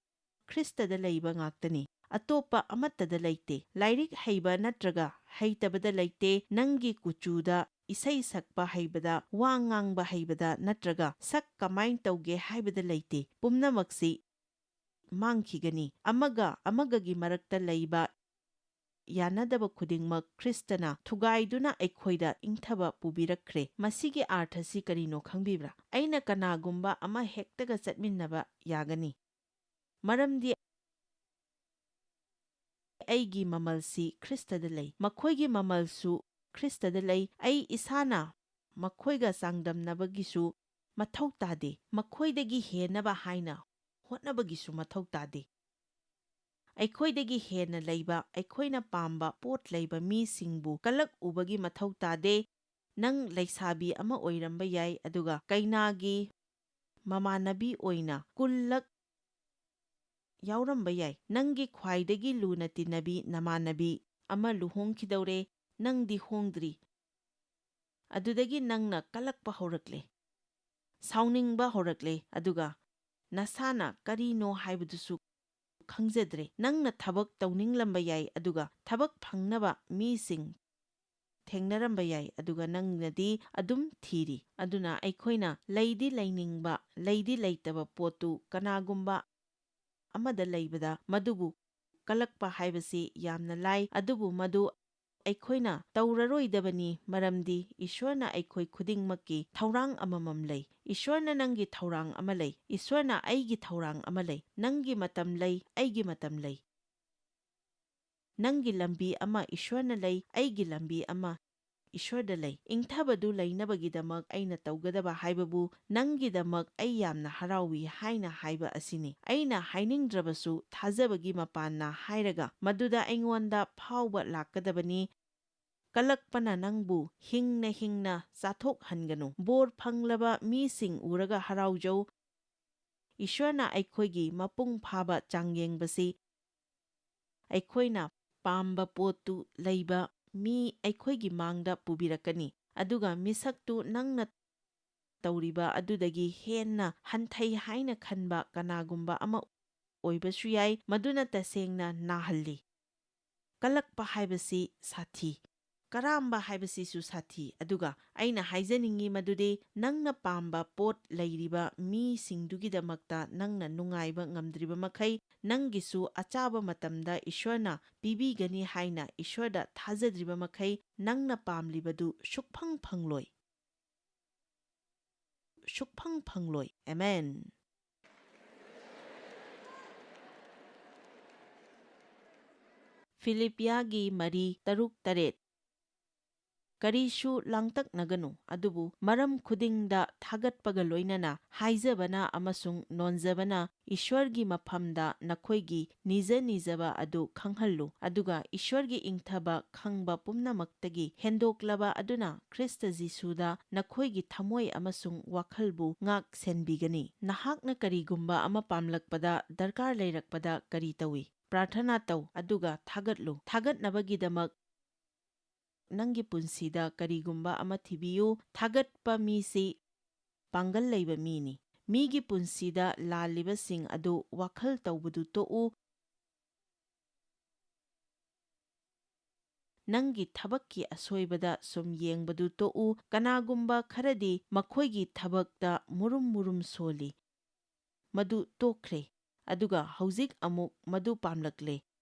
ꯈ꯭ꯔꯤꯁꯇꯗ ꯂꯩꯕ ꯉꯥꯛꯇꯅꯤ꯫ ꯑꯇꯣꯞꯄ ꯑꯃꯠꯇꯗ ꯂꯩꯇꯦ꯫ ꯂꯥꯏꯔꯤꯛ ꯍꯩꯕ ꯅꯠꯇ꯭ꯔꯒ ꯍꯩꯇꯕꯗ ꯂꯩꯇꯦ, ꯅꯪꯒꯤ ꯀꯨꯆꯨꯗ, ꯏꯁꯩ ꯁꯛꯄ ꯍꯩꯕꯗ, ꯋꯥ ꯉꯥꯡꯕ ꯍꯩꯕꯗ ꯅꯠꯇ꯭ꯔꯒ ꯁꯛ ꯀꯃꯥꯏ ꯇꯧꯒꯦ ꯍꯥꯏꯕꯗ ꯂꯩꯇꯦ꯫ ꯄꯨꯝꯅꯃꯛꯁꯤ ꯃꯥꯡꯈꯤꯒꯅꯤ꯫ ꯑꯃꯒ ꯑꯃꯒꯒꯤ ꯃꯔꯛꯇ ꯂꯩꯕ ꯌꯥꯅꯗꯕ ꯈꯨꯗꯤꯡꯃꯛ ꯈ꯭ꯔꯤꯁꯇꯅ ꯊꯨꯒꯥꯏꯗꯨꯅ ꯑꯩꯈꯣꯏꯗ ꯏꯪꯊꯕ ꯄꯨꯕꯤꯔꯛꯈ꯭ꯔꯦ꯫ ꯃꯁꯤꯒꯤ ꯑꯥꯔꯊꯁꯤ ꯀꯔꯤꯅꯣ ꯈꯪꯕꯤꯕ꯭ꯔꯥ? ꯑꯩꯅ ꯀꯅꯥꯒꯨꯝꯕ ꯑꯃ ꯍꯦꯛꯇꯒ ꯆꯠꯃꯤꯟꯅꯕ ꯌꯥꯒꯅꯤ, ꯃꯔꯝꯗꯤ ꯑꯩꯒꯤ ꯃꯃꯜꯁꯤ ꯈ꯭ꯔꯤꯁꯇꯗ ꯂꯩ, ꯃꯈꯣꯏꯒꯤ ꯃꯃꯜꯁꯨ ꯈ꯭ꯔꯤꯁꯇꯗ ꯂꯩ꯫ ꯑꯩ ꯏꯁꯥꯅ ꯃꯈꯣꯏꯒ ꯆꯥꯡꯗꯝꯅꯕꯒꯤꯁꯨ ꯃꯊꯧ ꯇꯥꯗꯦ, ꯃꯈꯣꯏꯗꯒꯤ ꯍꯦꯟꯅꯕ ꯍꯥꯏꯅ ꯍꯣꯠꯅꯕꯒꯤꯁꯨ ꯃꯊꯧ ꯇꯥꯗꯦ꯫ ꯑꯩꯈꯣꯏꯗꯒꯤ ꯍꯦꯟꯅ ꯂꯩꯕ, ꯑꯩꯈꯣꯏꯅ ꯄꯥꯝꯕ ꯄꯣꯠ ꯂꯩꯕ ꯃꯤꯁꯤꯡꯕꯨ ꯀꯂꯛ ꯎꯕꯒꯤ ꯃꯊꯧ ꯇꯥꯗꯦ꯫ ꯅꯪ ꯂꯩꯁꯥꯕꯤ ꯑꯃ ꯑꯣꯏꯔꯝꯕ ꯌꯥꯏ, ꯑꯗꯨꯒ ꯀꯩꯅꯥꯒꯤ ꯃꯃꯥꯟꯅꯕꯤ ꯑꯣꯏꯅ ꯀꯨꯜꯂꯛ ꯌꯥꯎꯔꯝꯕ ꯌꯥꯏ꯫ ꯅꯪꯒꯤ ꯈ꯭ꯋꯥꯏꯗꯒꯤ ꯂꯨꯅ ꯇꯤꯟꯅꯕꯤ ꯅꯃꯥꯟꯅꯕꯤ ꯑꯃ ꯂꯨꯍꯣꯡꯈꯤꯗꯧꯔꯦ, ꯅꯪꯗꯤ ꯍꯣꯡꯗ꯭ꯔꯤ꯫ ꯑꯗꯨꯗꯒꯤ ꯅꯪꯅ ꯀꯂꯛꯄ ꯍꯧꯔꯛꯂꯦ, ꯁꯥꯎꯅꯤꯡꯕ ꯍꯧꯔꯛꯂꯦ, ꯑꯗꯨꯒ ꯅꯁꯥꯅ ꯀꯔꯤꯅꯣ ꯍꯥꯏꯕꯗꯨꯁꯨ ꯈꯪꯖꯗ꯭ꯔꯦ꯫ ꯅꯪꯅ ꯊꯕꯛ ꯇꯧꯅꯤꯡꯂꯝꯕ ꯌꯥꯏ, ꯑꯗꯨꯒ ꯊꯕꯛ ꯐꯪꯅꯕ ꯃꯤꯁꯤꯡ ꯊꯦꯡꯅꯔꯝꯕ ꯌꯥꯏ, ꯑꯗꯨꯒ ꯅꯪꯅꯗꯤ ꯑꯗꯨꯝ ꯊꯤꯔꯤ꯫ ꯑꯗꯨꯅ ꯑꯩꯈꯣꯏꯅ ꯂꯩꯗꯤ ꯂꯩꯅꯤꯡꯕ, ꯂꯩꯗꯤ ꯂꯩꯇꯕ ꯄꯣꯠꯇꯨ ꯀꯅꯥꯒꯨꯝꯕ ꯑꯃꯗ ꯂꯩꯕꯗ ꯃꯗꯨꯕꯨ ꯀꯂꯛꯄ ꯍꯥꯏꯕꯁꯤ ꯌꯥꯝꯅ ꯂꯥꯏ, ꯑꯗꯨꯕꯨ ꯃꯗꯨ ꯑꯩꯈꯣꯏꯅ ꯇꯧꯔꯔꯣꯏꯗꯕꯅꯤ, ꯃꯔꯝꯗꯤ ꯏꯁꯣꯔꯅ ꯑꯩꯈꯣꯏ ꯈꯨꯗꯤꯡꯃꯛꯀꯤ ꯊꯧꯔꯥꯡ ꯑꯃꯃꯝ ꯂꯩ꯫ ꯏꯁꯣꯔꯅ ꯅꯪꯒꯤ ꯊꯧꯔꯥꯡ ꯑꯃ ꯂꯩ, ꯏꯁꯣꯔꯅ ꯑꯩꯒꯤ ꯊꯧꯔꯥꯡ ꯑꯃ ꯂꯩ, ꯅꯪꯒꯤ ꯃꯇꯝ ꯂꯩ, ꯑꯩꯒꯤ ꯃꯇꯝ ꯂꯩ꯫ ꯅꯪꯒꯤ ꯂꯝꯕꯤ ꯑꯃ ꯏꯁꯣꯔꯅ ꯂꯩ, ꯑꯩꯒꯤ ꯂꯝꯕꯤ ꯑꯃ ꯏꯁꯣꯔꯗ ꯂꯩ꯫ ꯏꯪꯊꯕꯗꯨ ꯂꯩꯅꯕꯒꯤꯗꯃꯛ ꯑꯩꯅ ꯇꯧꯒꯗꯕ ꯍꯥꯏꯕꯕꯨ ꯅꯪꯒꯤꯗꯃꯛ ꯑꯩ ꯌꯥꯝꯅ ꯍꯔꯥꯎꯏ ꯍꯥꯏꯅ ꯍꯥꯏꯕ ꯑꯁꯤꯅꯤ꯫ ꯑꯩꯅ ꯍꯥꯏꯅꯤꯡꯗ꯭ꯔꯕꯁꯨ ꯊꯥꯖꯕꯒꯤ ꯃꯄꯥꯟꯅ ꯍꯥꯏꯔꯒ ꯃꯗꯨꯗ ꯑꯩꯉꯣꯟꯗ ꯐꯥꯎꯕ ꯂꯥꯛꯀꯗꯕꯅꯤ꯫ ꯀꯂꯛꯄꯅ ꯅꯪꯕꯨ ꯍꯤꯡꯅ ꯍꯤꯡꯅ ꯆꯥꯊꯣꯛꯍꯟꯒꯅꯨ꯫ ꯕꯣꯔ ꯐꯪꯂꯕ ꯃꯤꯁꯤꯡ ꯎꯔꯒ ꯍꯔꯥꯎꯖꯧ꯫ ꯏꯁꯣꯔꯅ ꯑꯩꯈꯣꯏꯒꯤ ꯃꯄꯨꯡ ꯐꯥꯕ ꯆꯥꯡꯌꯦꯡꯕꯁꯤ ꯑꯩꯈꯣꯏꯅ ꯄꯥꯝꯕ ꯄꯣꯠꯇꯨ ꯂꯩꯕ ꯃꯤ ꯑꯩꯈꯣꯏꯒꯤ ꯃꯥꯡꯗ ꯄꯨꯕꯤꯔꯛꯀꯅꯤ, ꯑꯗꯨꯒ ꯃꯤꯁꯛꯇꯨ ꯅꯪꯅ ꯇꯧꯔꯤꯕ ꯑꯗꯨꯗꯒꯤ ꯍꯦꯟꯅ ꯍꯟꯊꯩ ꯍꯥꯏꯅ ꯈꯟꯕ ꯀꯅꯥꯒꯨꯝꯕ ꯑꯃ ꯑꯣꯏꯕꯁꯨ ꯌꯥꯏ, ꯃꯗꯨꯅ ꯇꯁꯦꯡꯅ ꯅꯥꯍꯜꯂꯤ꯫ ꯀꯂꯛꯄ ꯍꯥꯏꯕꯁꯤ ꯁꯥꯊꯤ꯫ ꯀꯔꯥꯝꯕ ꯍꯥꯏꯕꯁꯤꯁꯨ ꯁꯥꯊꯤ꯫ ꯑꯗꯨꯒ ꯑꯩꯅ ꯍꯥꯏꯖꯅꯤꯡꯉꯤ ꯃꯗꯨꯗꯤ ꯅꯪꯅ ꯄꯥꯝꯕ ꯄꯣꯠ ꯂꯩꯔꯤꯕ ꯃꯤꯁꯤꯡꯗꯨꯒꯤꯗꯃꯛꯇ ꯅꯪꯅ ꯅꯨꯡꯉꯥꯏꯕ ꯉꯝꯗ꯭ꯔꯤꯕ ꯃꯈꯩ, ꯅꯪꯒꯤꯁꯨ ꯑꯆꯥꯕ ꯃꯇꯝꯗ ꯏꯁꯣꯔꯅ ꯄꯤꯕꯤꯒꯅꯤ ꯍꯥꯏꯅ ꯏꯁꯣꯔꯗ ꯊꯥꯖꯗ꯭ꯔꯤꯕ ꯃꯈꯩ, ꯅꯪꯅ ꯄꯥꯝꯂꯤꯕꯗꯨ ꯁꯨꯛꯐꯪ ꯐꯪꯂꯣꯏ꯫ ꯁꯨꯛꯐꯪ ꯐꯪꯂꯣꯏ꯫ ꯑꯦꯃꯦꯟ꯫ ꯐꯤꯂꯤꯞꯄꯤꯌꯥꯒꯤ ꯃꯔꯤ, ꯇꯔꯨꯛ, ꯇꯔꯦꯠ꯫ ꯀꯔꯤꯁꯨ ꯂꯥꯡꯇꯛꯅꯒꯅꯨ, ꯑꯗꯨꯕꯨ ꯃꯔꯝ ꯈꯨꯗꯤꯡꯗ ꯊꯥꯒꯠꯄꯒ ꯂꯣꯏꯅꯅ ꯍꯥꯏꯖꯕꯅ ꯑꯃꯁꯨꯡ ꯅꯣꯟꯖꯕꯅ ꯏꯁ꯭ꯋꯔꯒꯤ ꯃꯐꯝꯗ ꯅꯈꯣꯏꯒꯤ ꯅꯤꯖ ꯅꯤꯖꯕ ꯑꯗꯨ ꯈꯪꯍꯜꯂꯨ, ꯑꯗꯨꯒ ꯏꯁ꯭ꯋꯔꯒꯤ ꯏꯪꯊꯕ ꯈꯪꯕ ꯄꯨꯝꯅꯃꯛꯇꯒꯤ ꯍꯦꯟꯗꯣꯛꯂꯕ ꯑꯗꯨꯅ ꯈ꯭ꯔꯤꯁꯇ ꯖꯤꯁꯨꯗ ꯅꯈꯣꯏꯒꯤ ꯊꯃꯣꯏ ꯑꯃꯁꯨꯡ ꯋꯥꯈꯜꯕꯨ ꯉꯥꯛ ꯁꯦꯟꯕꯤꯒꯅꯤ꯫ ꯅꯍꯥꯛꯅ ꯀꯔꯤꯒꯨꯝꯕ ꯑꯃ ꯄꯥꯝꯂꯛꯄꯗ ꯗꯔꯀꯥꯔ ꯂꯩꯔꯛꯄꯗ ꯀꯔꯤ ꯇꯧꯏ? ꯄ꯭ꯔꯥꯔꯊꯅꯥ ꯇꯧ, ꯑꯗꯨꯒ ꯊꯥꯒꯠꯂꯨ꯫ ꯊꯥꯒꯠꯅꯕꯒꯤꯗꯃꯛ ꯅꯪꯒꯤ ꯄꯨꯟꯁꯤꯗ ꯀꯔꯤꯒꯨꯝꯕ ꯑꯃ ꯊꯤꯕꯤꯌꯨ꯫ ꯊꯥꯒꯠꯄ ꯃꯤꯁꯤ ꯄꯥꯡꯒꯜ ꯂꯩꯕ ꯃꯤꯅꯤ꯫ ꯃꯤꯒꯤ ꯄꯨꯟꯁꯤꯗ ꯂꯥꯜꯂꯤꯕꯁꯤꯡ ꯑꯗꯨ ꯋꯥꯈꯜ ꯇꯧꯕꯗꯨ ꯇꯣꯛꯎ꯫ ꯅꯪꯒꯤ ꯊꯕꯛꯀꯤ ꯑꯁꯣꯏꯕꯗ ꯁꯨꯝ ꯌꯦꯡꯕꯗꯨ ꯇꯣꯛꯎ꯫ ꯀꯅꯥꯒꯨꯝꯕ ꯈꯔꯗꯤ ꯃꯈꯣꯏꯒꯤ ꯊꯕꯛꯇ ꯃꯨꯔꯨꯝ ꯃꯨꯔꯨꯝ ꯁꯣꯜꯂꯤ꯫ ꯃꯗꯨ ꯇꯣꯛꯈ꯭ꯔꯦ, ꯑꯗꯨꯒ ꯍꯧꯖꯤꯛ ꯑꯃꯨꯛ ꯃꯗꯨ ꯄꯥꯝꯂꯛꯂꯦ꯫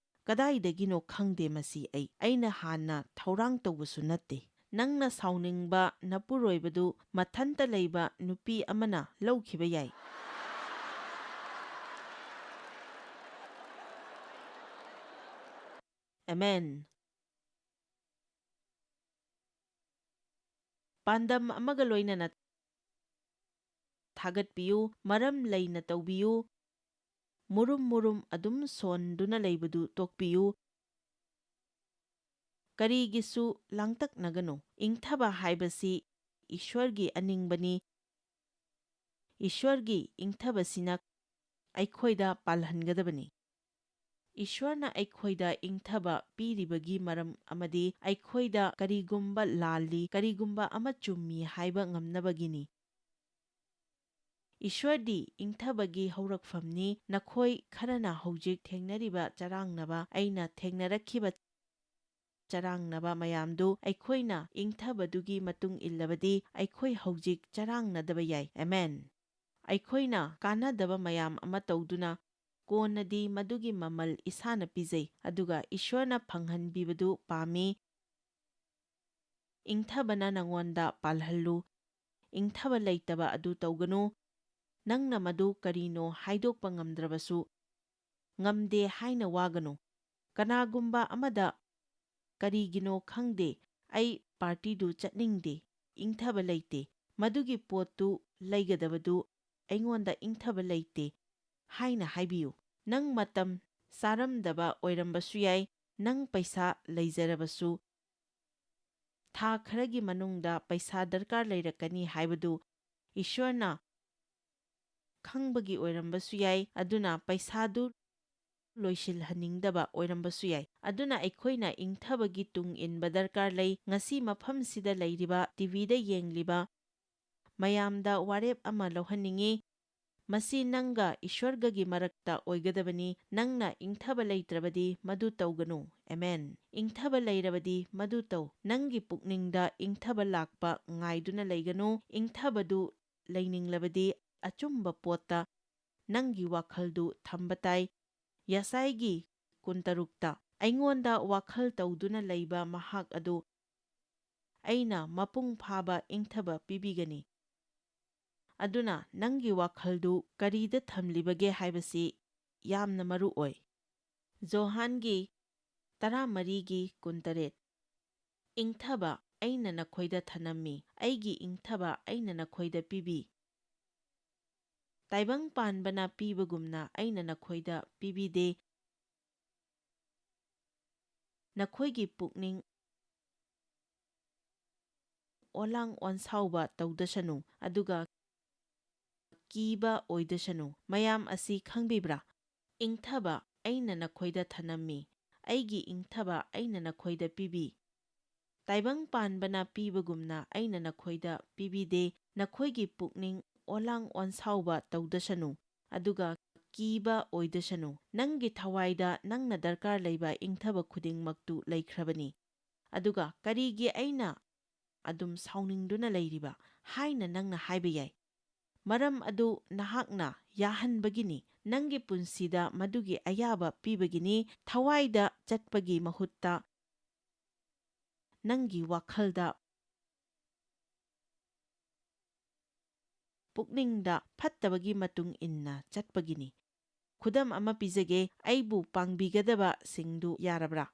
ꯀꯗꯥꯏꯗꯒꯤꯅꯣ ꯈꯪꯗꯦ ꯃꯁꯤ ꯑꯩ꯫ ꯑꯩꯅ ꯍꯥꯟꯅ ꯊꯧꯔꯥꯡ ꯇꯧꯕꯁꯨ ꯅꯠꯇꯦ꯫ ꯅꯪꯅ ꯁꯥꯎꯅꯤꯡꯕ ꯅꯄꯨꯔꯣꯏꯕꯗꯨ ꯃꯊꯟꯇ ꯂꯩꯕ ꯅꯨꯄꯤ ꯑꯃꯅ ꯂꯧꯈꯤꯕ ꯌꯥꯏ꯫ ꯑꯃꯦꯟ꯫ ꯄꯥꯟꯗꯝ ꯑꯃꯒ ꯂꯣꯏꯅꯅ ꯊꯥꯒꯠꯄꯤꯌꯨ, ꯃꯔꯝ ꯂꯩꯅ ꯇꯧꯕꯤꯌꯨ, ꯃꯨꯔꯨꯝ ꯃꯨꯔꯨꯝ ꯑꯗꯨꯝ ꯁꯣꯟꯗꯨꯅ ꯂꯩꯕꯗꯨ ꯇꯣꯛꯄꯤꯌꯨ꯫ ꯀꯔꯤꯒꯤꯁꯨ ꯂꯥꯡꯇꯛꯅꯒꯅꯨ꯫ ꯏꯪꯊꯕ ꯍꯥꯏꯕꯁꯤ ꯏꯁ꯭ꯋꯔꯒꯤ ꯑꯅꯤꯡꯕꯅꯤ꯫ ꯏꯁ꯭ꯋꯔꯒꯤ ꯏꯪꯊꯕꯁꯤꯅ ꯑꯩꯈꯣꯏꯗ ꯄꯥꯜꯍꯟꯒꯗꯕꯅꯤ꯫ ꯏꯁ꯭ꯋꯔꯅ ꯑꯩꯈꯣꯏꯗ ꯏꯪꯊꯕ ꯄꯤꯔꯤꯕꯒꯤ ꯃꯔꯝ ꯑꯃꯗꯤ ꯑꯩꯈꯣꯏꯗ ꯀꯔꯤꯒꯨꯝꯕ ꯂꯥꯜꯂꯤ, ꯀꯔꯤꯒꯨꯝꯕ ꯑꯃ ꯆꯨꯝꯃꯤ ꯍꯥꯏꯕ ꯉꯝꯅꯕꯒꯤꯅꯤ꯫ ꯏꯁ꯭ꯋꯔꯗꯤ ꯏꯪꯊꯕꯒꯤ ꯍꯧꯔꯛꯐꯝꯅꯤ꯫ ꯅꯈꯣꯏ ꯈꯔꯅ ꯍꯧꯖꯤꯛ ꯊꯦꯡꯅꯔꯤꯕ ꯆꯔꯥꯡꯅꯕ, ꯑꯩꯅ ꯊꯦꯡꯅꯔꯛꯈꯤꯕ ꯆꯔꯥꯡꯅꯕ ꯃꯌꯥꯝꯗꯨ ꯑꯩꯈꯣꯏꯅ ꯏꯪꯊꯕꯗꯨꯒꯤ ꯃꯇꯨꯡ ꯏꯜꯂꯕꯗꯤ ꯑꯩꯈꯣꯏ ꯍꯧꯖꯤꯛ ꯆꯔꯥꯡꯅꯗꯕ ꯌꯥꯏ꯫ ꯑꯃꯦꯟ꯫ ꯑꯩꯈꯣꯏꯅ ꯀꯥꯟꯅꯗꯕ ꯃꯌꯥꯝ ꯑꯃ ꯇꯧꯗꯨꯅ ꯀꯣꯟꯅꯗꯤ ꯃꯗꯨꯒꯤ ꯃꯃꯜ ꯏꯁꯥꯅ ꯄꯤꯖꯩ, ꯑꯗꯨꯒ ꯏꯁ꯭ꯋꯔꯅ ꯐꯪꯍꯟꯕꯤꯕꯗꯨ ꯄꯥꯝꯃꯤ꯫ ꯏꯪꯊꯕꯅ ꯅꯉꯣꯟꯗ ꯄꯥꯜꯍꯜꯂꯨ꯫ ꯏꯪꯊꯕ ꯂꯩꯇꯕ ꯑꯗꯨ ꯇꯧꯒꯅꯨ꯫ ꯅꯪꯅ ꯃꯗꯨ ꯀꯔꯤꯅꯣ ꯍꯥꯏꯗꯣꯛꯄ ꯉꯝꯗ꯭ꯔꯕꯁꯨ, ꯉꯝꯗꯦ ꯍꯥꯏꯅ ꯋꯥꯒꯅꯨ꯫ ꯀꯅꯥꯒꯨꯝꯕ ꯑꯃꯗ "ꯀꯔꯤꯒꯤꯅꯣ ꯈꯪꯗꯦ, ꯑꯩ ꯄꯥꯔꯇꯤꯗꯨ ꯆꯠꯅꯤꯡꯗꯦ, ꯏꯪꯊꯕ ꯂꯩꯇꯦ, ꯃꯗꯨꯒꯤ ꯄꯣꯠꯇꯨ ꯂꯩꯒꯗꯕꯗꯨ ꯑꯩꯉꯣꯟꯗ ꯏꯪꯊꯕ ꯂꯩꯇꯦ" ꯍꯥꯏꯅ ꯍꯥꯏꯕꯤꯌꯨ꯫ ꯅꯪ ꯃꯇꯝ ꯆꯥꯔꯝꯗꯕ ꯑꯣꯏꯔꯝꯕꯁꯨ ꯌꯥꯏ, ꯅꯪ ꯄꯩꯁꯥ ꯂꯩꯖꯔꯕꯁꯨ, ꯊꯥ ꯈꯔꯒꯤ ꯃꯅꯨꯡꯗ ꯄꯩꯁꯥ ꯗꯔꯀꯥꯔ ꯂꯩꯔꯛꯀꯅꯤ ꯍꯥꯏꯕꯗꯨ ꯏꯁ꯭ꯋꯔꯅ ꯈꯪꯕꯒꯤ ꯑꯣꯏꯔꯝꯕꯁꯨ ꯌꯥꯏ, ꯑꯗꯨꯅ ꯄꯩꯁꯥꯗꯨ ꯂꯣꯏꯁꯤꯜꯍꯟꯅꯤꯡꯗꯕ ꯑꯣꯏꯔꯝꯕꯁꯨ ꯌꯥꯏ꯫ ꯑꯗꯨꯅ ꯑꯩꯈꯣꯏꯅ ꯏꯪꯊꯕꯒꯤ ꯇꯨꯡ ꯏꯟꯕ ꯗꯔꯀꯥꯔ ꯂꯩ꯫ ꯉꯁꯤ ꯃꯐꯝꯁꯤꯗ ꯂꯩꯔꯤꯕ, ꯇꯤꯚꯤꯗ ꯌꯦꯡꯂꯤꯕ ꯃꯌꯥꯝꯗ ꯋꯥꯔꯦꯞ ꯑꯃ ꯂꯧꯍꯟꯅꯤꯡꯏ꯫ ꯃꯁꯤ ꯅꯪꯒ ꯏꯁ꯭ꯋꯔꯒꯒꯤ ꯃꯔꯛꯇ ꯑꯣꯏꯒꯗꯕꯅꯤ꯫ ꯅꯪꯅ ꯏꯪꯊꯕ ꯂꯩꯇ꯭ꯔꯕꯗꯤ ꯃꯗꯨ ꯇꯧꯒꯅꯨ꯫ ꯑꯦꯃꯦꯟ꯫ ꯏꯪꯊꯕ ꯂꯩꯔꯕꯗꯤ ꯃꯗꯨ ꯇꯧ꯫ ꯅꯪꯒꯤ ꯄꯨꯛꯅꯤꯡꯗ ꯏꯪꯊꯕ ꯂꯥꯛꯄ ꯉꯥꯏꯗꯨꯅ ꯂꯩꯒꯅꯨ꯫ ꯏꯪꯊꯕꯗꯨ ꯂꯩꯅꯤꯡꯂꯕꯗꯤ ꯑꯆꯨꯝꯕ ꯄꯣꯠꯇ ꯅꯪꯒꯤ ꯋꯥꯈꯜꯗꯨ ꯊꯝꯕ ꯇꯥꯏ꯫ ꯌꯦꯁꯥꯏꯒꯤ ꯀꯨꯟꯇꯔꯨꯛꯇ, "ꯑꯩꯉꯣꯟꯗ ꯋꯥꯈꯜ ꯇꯧꯗꯨꯅ ꯂꯩꯕ ꯃꯍꯥꯛ ꯑꯗꯨ ꯑꯩꯅ ꯃꯄꯨꯡ ꯐꯥꯕ ꯏꯪꯊꯕ ꯄꯤꯕꯤꯒꯅꯤ"꯫ ꯑꯗꯨꯅ ꯅꯪꯒꯤ ꯋꯥꯈꯜꯗꯨ ꯀꯔꯤꯗ ꯊꯝꯂꯤꯕꯒꯦ ꯍꯥꯏꯕꯁꯤ ꯌꯥꯝꯅ ꯃꯔꯨ ꯑꯣꯏ꯫ ꯖꯣꯍꯥꯟꯒꯤ ꯇꯔꯥꯃꯔꯤꯒꯤ ꯀꯨꯟꯇꯔꯦꯠ, "ꯏꯪꯊꯕ ꯑꯩꯅ ꯅꯈꯣꯏꯗ ꯊꯅꯝꯃꯤ, ꯑꯩꯒꯤ ꯏꯪꯊꯕ ꯑꯩꯅ ꯅꯈꯣꯏꯗ ꯄꯤꯕꯤ꯫ ꯇꯥꯏꯕꯪ ꯄꯥꯟꯕꯅ ꯄꯤꯕꯒꯨꯝꯅ ꯑꯩꯅ ꯅꯈꯣꯏꯗ ꯄꯤꯕꯤꯗꯦ꯫ ꯅꯈꯣꯏꯒꯤ ꯄꯨꯛꯅꯤꯡ ꯑꯣꯂꯥꯡ ꯑꯣꯟꯁꯥꯎꯕ ꯇꯧꯗꯁꯅꯨ, ꯑꯗꯨꯒ ꯀꯤꯕ ꯑꯣꯏꯗꯁꯅꯨ꯫ ꯃꯌꯥꯝ ꯑꯁꯤ ꯈꯪꯕꯤꯕ꯭ꯔꯥ? ꯏꯪꯊꯕ ꯑꯩꯅ ꯅꯈꯣꯏꯗ ꯊꯅꯝꯃꯤ, ꯑꯩꯒꯤ ꯏꯪꯊꯕ ꯑꯩꯅ ꯅꯈꯣꯏꯗ ꯄꯤꯕꯤ꯫ ꯇꯥꯏꯕꯪ ꯄꯥꯟꯕꯅ ꯄꯤꯕꯒꯨꯝꯅ ꯑꯩꯅ ꯅꯈꯣꯏꯗ ꯄꯤꯕꯤꯗꯦ꯫ ꯅꯈꯣꯏꯒꯤ ꯄꯨꯛꯅꯤꯡ ꯑꯣꯂꯥꯡ ꯑꯣꯟꯁꯥꯎꯕ ꯇꯧꯗꯁꯅꯨ, ꯑꯗꯨꯒ ꯀꯤꯕ ꯑꯣꯏꯗꯁꯅꯨ꯫ ꯅꯪꯒꯤ ꯊꯋꯥꯏꯗ ꯅꯪꯅ ꯗꯔꯀꯥꯔ ꯂꯩꯕ ꯏꯪꯊꯕ ꯈꯨꯗꯤꯡꯃꯛꯇꯨ ꯂꯩꯈ꯭ꯔꯕꯅꯤ꯫ ꯑꯗꯨꯒ ꯀꯔꯤꯒꯤ ꯑꯩꯅ ꯑꯗꯨꯝ ꯁꯥꯎꯅꯤꯡꯗꯨꯅ ꯂꯩꯔꯤꯕ ꯍꯥꯏꯅ ꯅꯪꯅ ꯍꯥꯏꯕ ꯌꯥꯏ꯫ ꯃꯔꯝ ꯑꯗꯨ ꯅꯍꯥꯛꯅ ꯌꯥꯍꯟꯕꯒꯤꯅꯤ, ꯅꯪꯒꯤ ꯄꯨꯟꯁꯤꯗ ꯃꯗꯨꯒꯤ ꯑꯌꯥꯕ ꯄꯤꯕꯒꯤꯅꯤ꯫ ꯊꯋꯥꯏꯗ ꯆꯠꯄꯒꯤ ꯃꯍꯨꯠꯇ ꯅꯪꯒꯤ ꯋꯥꯈꯜꯗ, ꯄꯨꯛꯅꯤꯡꯗ ꯐꯠꯇꯕꯒꯤ ꯃꯇꯨꯡ ꯏꯟꯅ ꯆꯠꯄꯒꯤꯅꯤ꯫ ꯈꯨꯗꯝ ꯑꯃ ꯄꯤꯖꯒꯦ, ꯑꯩꯕꯨ ꯄꯥꯡꯕꯤꯒꯗꯕꯁꯤꯡꯗꯨ ꯌꯥꯔꯕ꯭ꯔꯥ?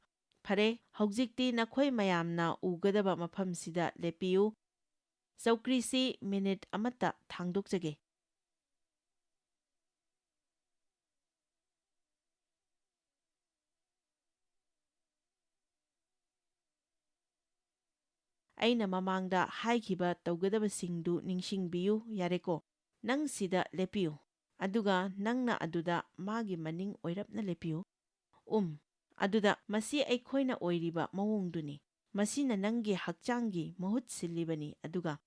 "ꯐꯔꯦ, ꯍꯧꯖꯤꯛꯇꯤ ꯅꯈꯣꯏ ꯃꯌꯥꯝꯅ ꯎꯒꯗꯕ ꯃꯐꯝꯁꯤꯗ ꯂꯦꯞꯄꯤꯌꯨ꯫ ꯆꯧꯀ꯭ꯔꯤꯁꯤ ꯃꯤꯅꯤꯠ ꯑꯃꯠꯇ ꯊꯥꯡꯗꯣꯛꯆꯒꯦ꯫" ꯑꯩꯅ ꯃꯃꯥꯡꯗ ꯍꯥꯏꯈꯤꯕ ꯇꯧꯒꯗꯕꯁꯤꯡꯗꯨ ꯅꯤꯡꯁꯤꯡꯕꯤꯌꯨ, ꯌꯥꯔꯦꯀꯣ? ꯅꯪ ꯁꯤꯗ ꯂꯦꯞꯄꯤꯌꯨ, ꯑꯗꯨꯒ ꯅꯪꯅ ꯑꯗꯨꯗ ꯃꯥꯒꯤ ꯃꯅꯤꯡ ꯑꯣꯏꯔꯞꯅ ꯂꯦꯞꯄꯤꯌꯨ꯫ ꯎꯝ, ꯑꯗꯨꯗ ꯃꯁꯤ ꯑꯩꯈꯣꯏꯅ ꯑꯣꯏꯔꯤꯕ ꯃꯑꯣꯡꯗꯨꯅꯤ꯫ ꯃꯁꯤꯅ ꯅꯪꯒꯤ ꯍꯛꯆꯥꯡꯒꯤ ꯃꯍꯨꯠ ꯁꯤꯜꯂꯤꯕꯅꯤ, ꯑꯗꯨꯒ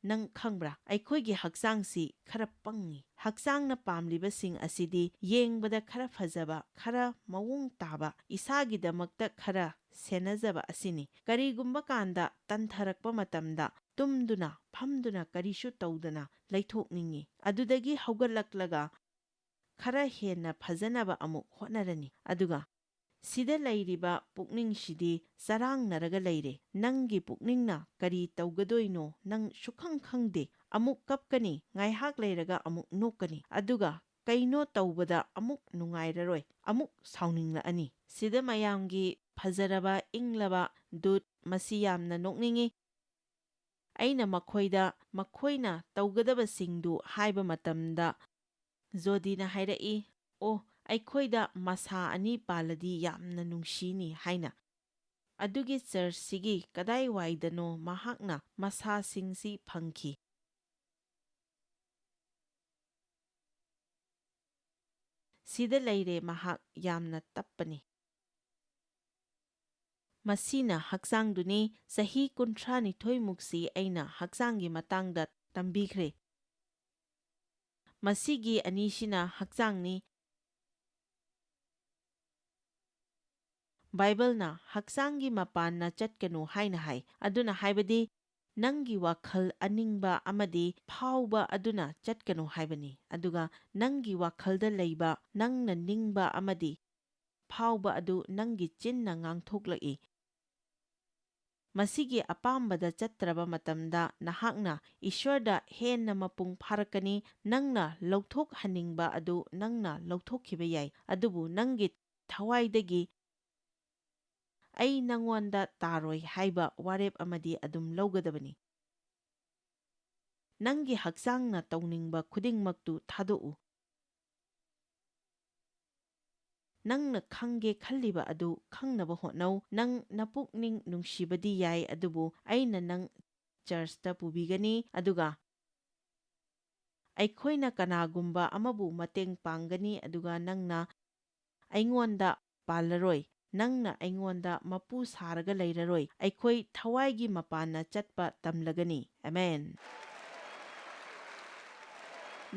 ꯅꯪ ꯈꯪꯕ꯭ꯔꯥ, ꯑꯩꯈꯣꯏꯒꯤ ꯍꯛꯆꯥꯡꯁꯤ ꯈꯔ ꯄꯪꯉꯤ꯫ ꯍꯛꯆꯥꯡꯅ ꯄꯥꯝꯂꯤꯕꯁꯤꯡ ꯑꯁꯤꯗꯤ ꯌꯦꯡꯕꯗ ꯈꯔ ꯐꯖꯕ, ꯈꯔ ꯃꯑꯣꯡ ꯇꯥꯕ, ꯏꯁꯥꯒꯤꯗꯃꯛꯇ ꯈꯔ ꯁꯦꯟꯅꯖꯕ ꯑꯁꯤꯅꯤ꯫ ꯀꯔꯤꯒꯨꯝꯕ ꯀꯥꯟꯗ ꯇꯟꯊꯔꯛꯄ ꯃꯇꯝꯗ ꯇꯨꯝꯗꯨꯅ, ꯐꯝꯗꯨꯅ, ꯀꯔꯤꯁꯨ ꯇꯧꯗꯅ ꯂꯩꯊꯣꯛꯅꯤꯡꯉꯤ꯫ ꯑꯗꯨꯗꯒꯤ ꯍꯧꯒꯠꯂꯛꯂꯒ ꯈꯔ ꯍꯦꯟꯅ ꯐꯖꯅꯕ ꯑꯃꯨꯛ ꯍꯣꯠꯅꯔꯅꯤ꯫ ꯑꯗꯨꯒ ꯁꯤꯗ ꯂꯩꯔꯤꯕ ꯄꯨꯛꯅꯤꯡꯁꯤꯗꯤ ꯆꯔꯥꯡꯅꯔꯒ ꯂꯩꯔꯦ꯫ ꯅꯪꯒꯤ ꯄꯨꯛꯅꯤꯡꯅ ꯀꯔꯤ ꯇꯧꯒꯗꯣꯏꯅꯣ ꯅꯪ ꯁꯨꯈꯪ ꯈꯪꯗꯦ꯫ ꯑꯃꯨꯛ ꯀꯞꯀꯅꯤ, ꯉꯥꯏꯍꯥꯛ ꯂꯩꯔꯒ ꯑꯃꯨꯛ ꯅꯣꯛꯀꯅꯤ꯫ ꯑꯗꯨꯒ ꯀꯩꯅꯣ ꯇꯧꯕꯗ ꯑꯃꯨꯛ ꯅꯨꯡꯉꯥꯏꯔꯔꯣꯏ, ꯑꯃꯨꯛ ꯁꯥꯎꯅꯤꯡꯂꯛꯑꯅꯤ꯫ ꯁꯤꯗ ꯃꯌꯥꯝꯒꯤ ꯐꯖꯔꯕ, ꯏꯪꯂꯕ ꯗꯨꯠ, ꯃꯁꯤ ꯌꯥꯝꯅ ꯅꯣꯛꯅꯤꯡꯉꯤ꯫ ꯑꯩꯅ ꯃꯈꯣꯏꯗ ꯃꯈꯣꯏꯅ ꯇꯧꯒꯗꯕꯁꯤꯡꯗꯨ ꯍꯥꯏꯕ ꯃꯇꯝꯗ, ꯖꯣꯗꯤꯅ ꯍꯥꯏꯔꯛꯏ, "ꯑꯣ, ꯑꯩꯈꯣꯏꯗ ꯃꯁꯥ ꯑꯅꯤ ꯄꯥꯜꯂꯗꯤ ꯌꯥꯝꯅ ꯅꯨꯡꯁꯤꯅꯤ" ꯍꯥꯏꯅ꯫ ꯑꯗꯨꯒꯤ ꯆꯔꯆꯁꯤꯒꯤ ꯀꯗꯥꯏꯋꯥꯏꯗꯅꯣ ꯃꯍꯥꯛꯅ ꯃꯁꯥꯁꯤꯡꯁꯤ ꯐꯪꯈꯤ꯫ ꯁꯤꯗ ꯂꯩꯔꯦ, ꯃꯍꯥꯛ ꯌꯥꯝꯅ ꯇꯞꯄꯅꯤ꯫ ꯃꯁꯤꯅ ꯍꯛꯆꯥꯡꯗꯨꯅꯤ꯫ ꯆꯍꯤ ꯀꯨꯟꯊ꯭ꯔꯥꯅꯤꯊꯣꯏꯃꯨꯛꯁꯤ ꯑꯩꯅ ꯍꯛꯆꯥꯡꯒꯤ ꯃꯇꯥꯡꯗ ꯇꯝꯕꯤꯈ꯭ꯔꯦ꯫ ꯃꯁꯤꯒꯤ ꯑꯅꯤꯁꯤꯅ ꯍꯛꯆꯥꯡꯅꯤ꯫ ꯕꯥꯏꯕꯜꯅ "ꯍꯛꯆꯥꯡꯒꯤ ꯃꯄꯥꯟꯅ ꯆꯠꯀꯅꯨ" ꯍꯥꯏꯅ ꯍꯥꯏ꯫ ꯑꯗꯨꯅ ꯍꯥꯏꯕꯗꯤ ꯅꯪꯒꯤ ꯋꯥꯈꯜ ꯑꯅꯤꯡꯕ ꯑꯃꯗꯤ ꯐꯥꯎꯕ ꯑꯗꯨꯅ ꯆꯠꯀꯅꯨ ꯍꯥꯏꯕꯅꯤ꯫ ꯑꯗꯨꯒ ꯅꯪꯒꯤ ꯋꯥꯈꯜꯗ ꯂꯩꯕ, ꯅꯪꯅ ꯅꯤꯡꯕ ꯑꯃꯗꯤ ꯐꯥꯎꯕ ꯑꯗꯨ ꯅꯪꯒꯤ ꯆꯤꯟꯅ ꯉꯥꯡꯊꯣꯛꯂꯛꯏ꯫ ꯃꯁꯤꯒꯤ ꯑꯄꯥꯝꯕꯗ ꯆꯠꯇ꯭ꯔꯕ ꯃꯇꯝꯗ ꯅꯍꯥꯛꯅ ꯏꯁ꯭ꯋꯔꯗ ꯍꯦꯟꯅ ꯃꯄꯨꯡ ꯐꯥꯔꯛꯀꯅꯤ꯫ ꯅꯪꯅ ꯂꯧꯊꯣꯛꯍꯟꯅꯤꯡꯕ ꯑꯗꯨ ꯅꯪꯅ ꯂꯧꯊꯣꯛꯈꯤꯕ ꯌꯥꯏ, ꯑꯗꯨꯕꯨ ꯅꯪꯒꯤ ꯊꯋꯥꯏꯗꯒꯤ "ꯑꯩ ꯅꯪꯉꯣꯟꯗ ꯇꯥꯔꯣꯏ" ꯍꯥꯏꯕ ꯋꯥꯔꯦꯞ ꯑꯃꯗꯤ ꯑꯗꯨꯝ ꯂꯧꯒꯗꯕꯅꯤ꯫ ꯅꯪꯒꯤ ꯍꯛꯆꯥꯡꯅ ꯇꯧꯅꯤꯡꯕ ꯈꯨꯗꯤꯡꯃꯛꯇꯨ ꯊꯥꯗꯣꯛꯎ꯫ ꯅꯪꯅ ꯈꯪꯒꯦ ꯈꯜꯂꯤꯕ ꯑꯗꯨ ꯈꯪꯅꯕ ꯍꯣꯠꯅꯧ꯫ ꯅꯪ ꯅꯄꯨꯛꯅꯤꯡ ꯅꯨꯡꯁꯤꯕꯗꯤ ꯌꯥꯏ, ꯑꯗꯨꯕꯨ ꯑꯩꯅ ꯅꯪ ꯆꯔꯆꯇ ꯄꯨꯕꯤꯒꯅꯤ, ꯑꯗꯨꯒ ꯑꯩꯈꯣꯏꯅ ꯀꯅꯥꯒꯨꯝꯕ ꯑꯃꯕꯨ ꯃꯇꯦꯡ ꯄꯥꯡꯒꯅꯤ, ꯑꯗꯨꯒ ꯅꯪꯅ ꯑꯩꯉꯣꯟꯗ ꯄꯥꯜꯂꯔꯣꯏ, ꯅꯪꯅ ꯑꯩꯉꯣꯟꯗ ꯃꯄꯨ ꯁꯥꯔꯒ ꯂꯩꯔꯔꯣꯏ꯫ ꯑꯩꯈꯣꯏ ꯊꯋꯥꯏꯒꯤ ꯃꯄꯥꯟꯅ ꯆꯠꯄ ꯇꯝꯂꯒꯅꯤ꯫ ꯑꯃꯦꯟ꯫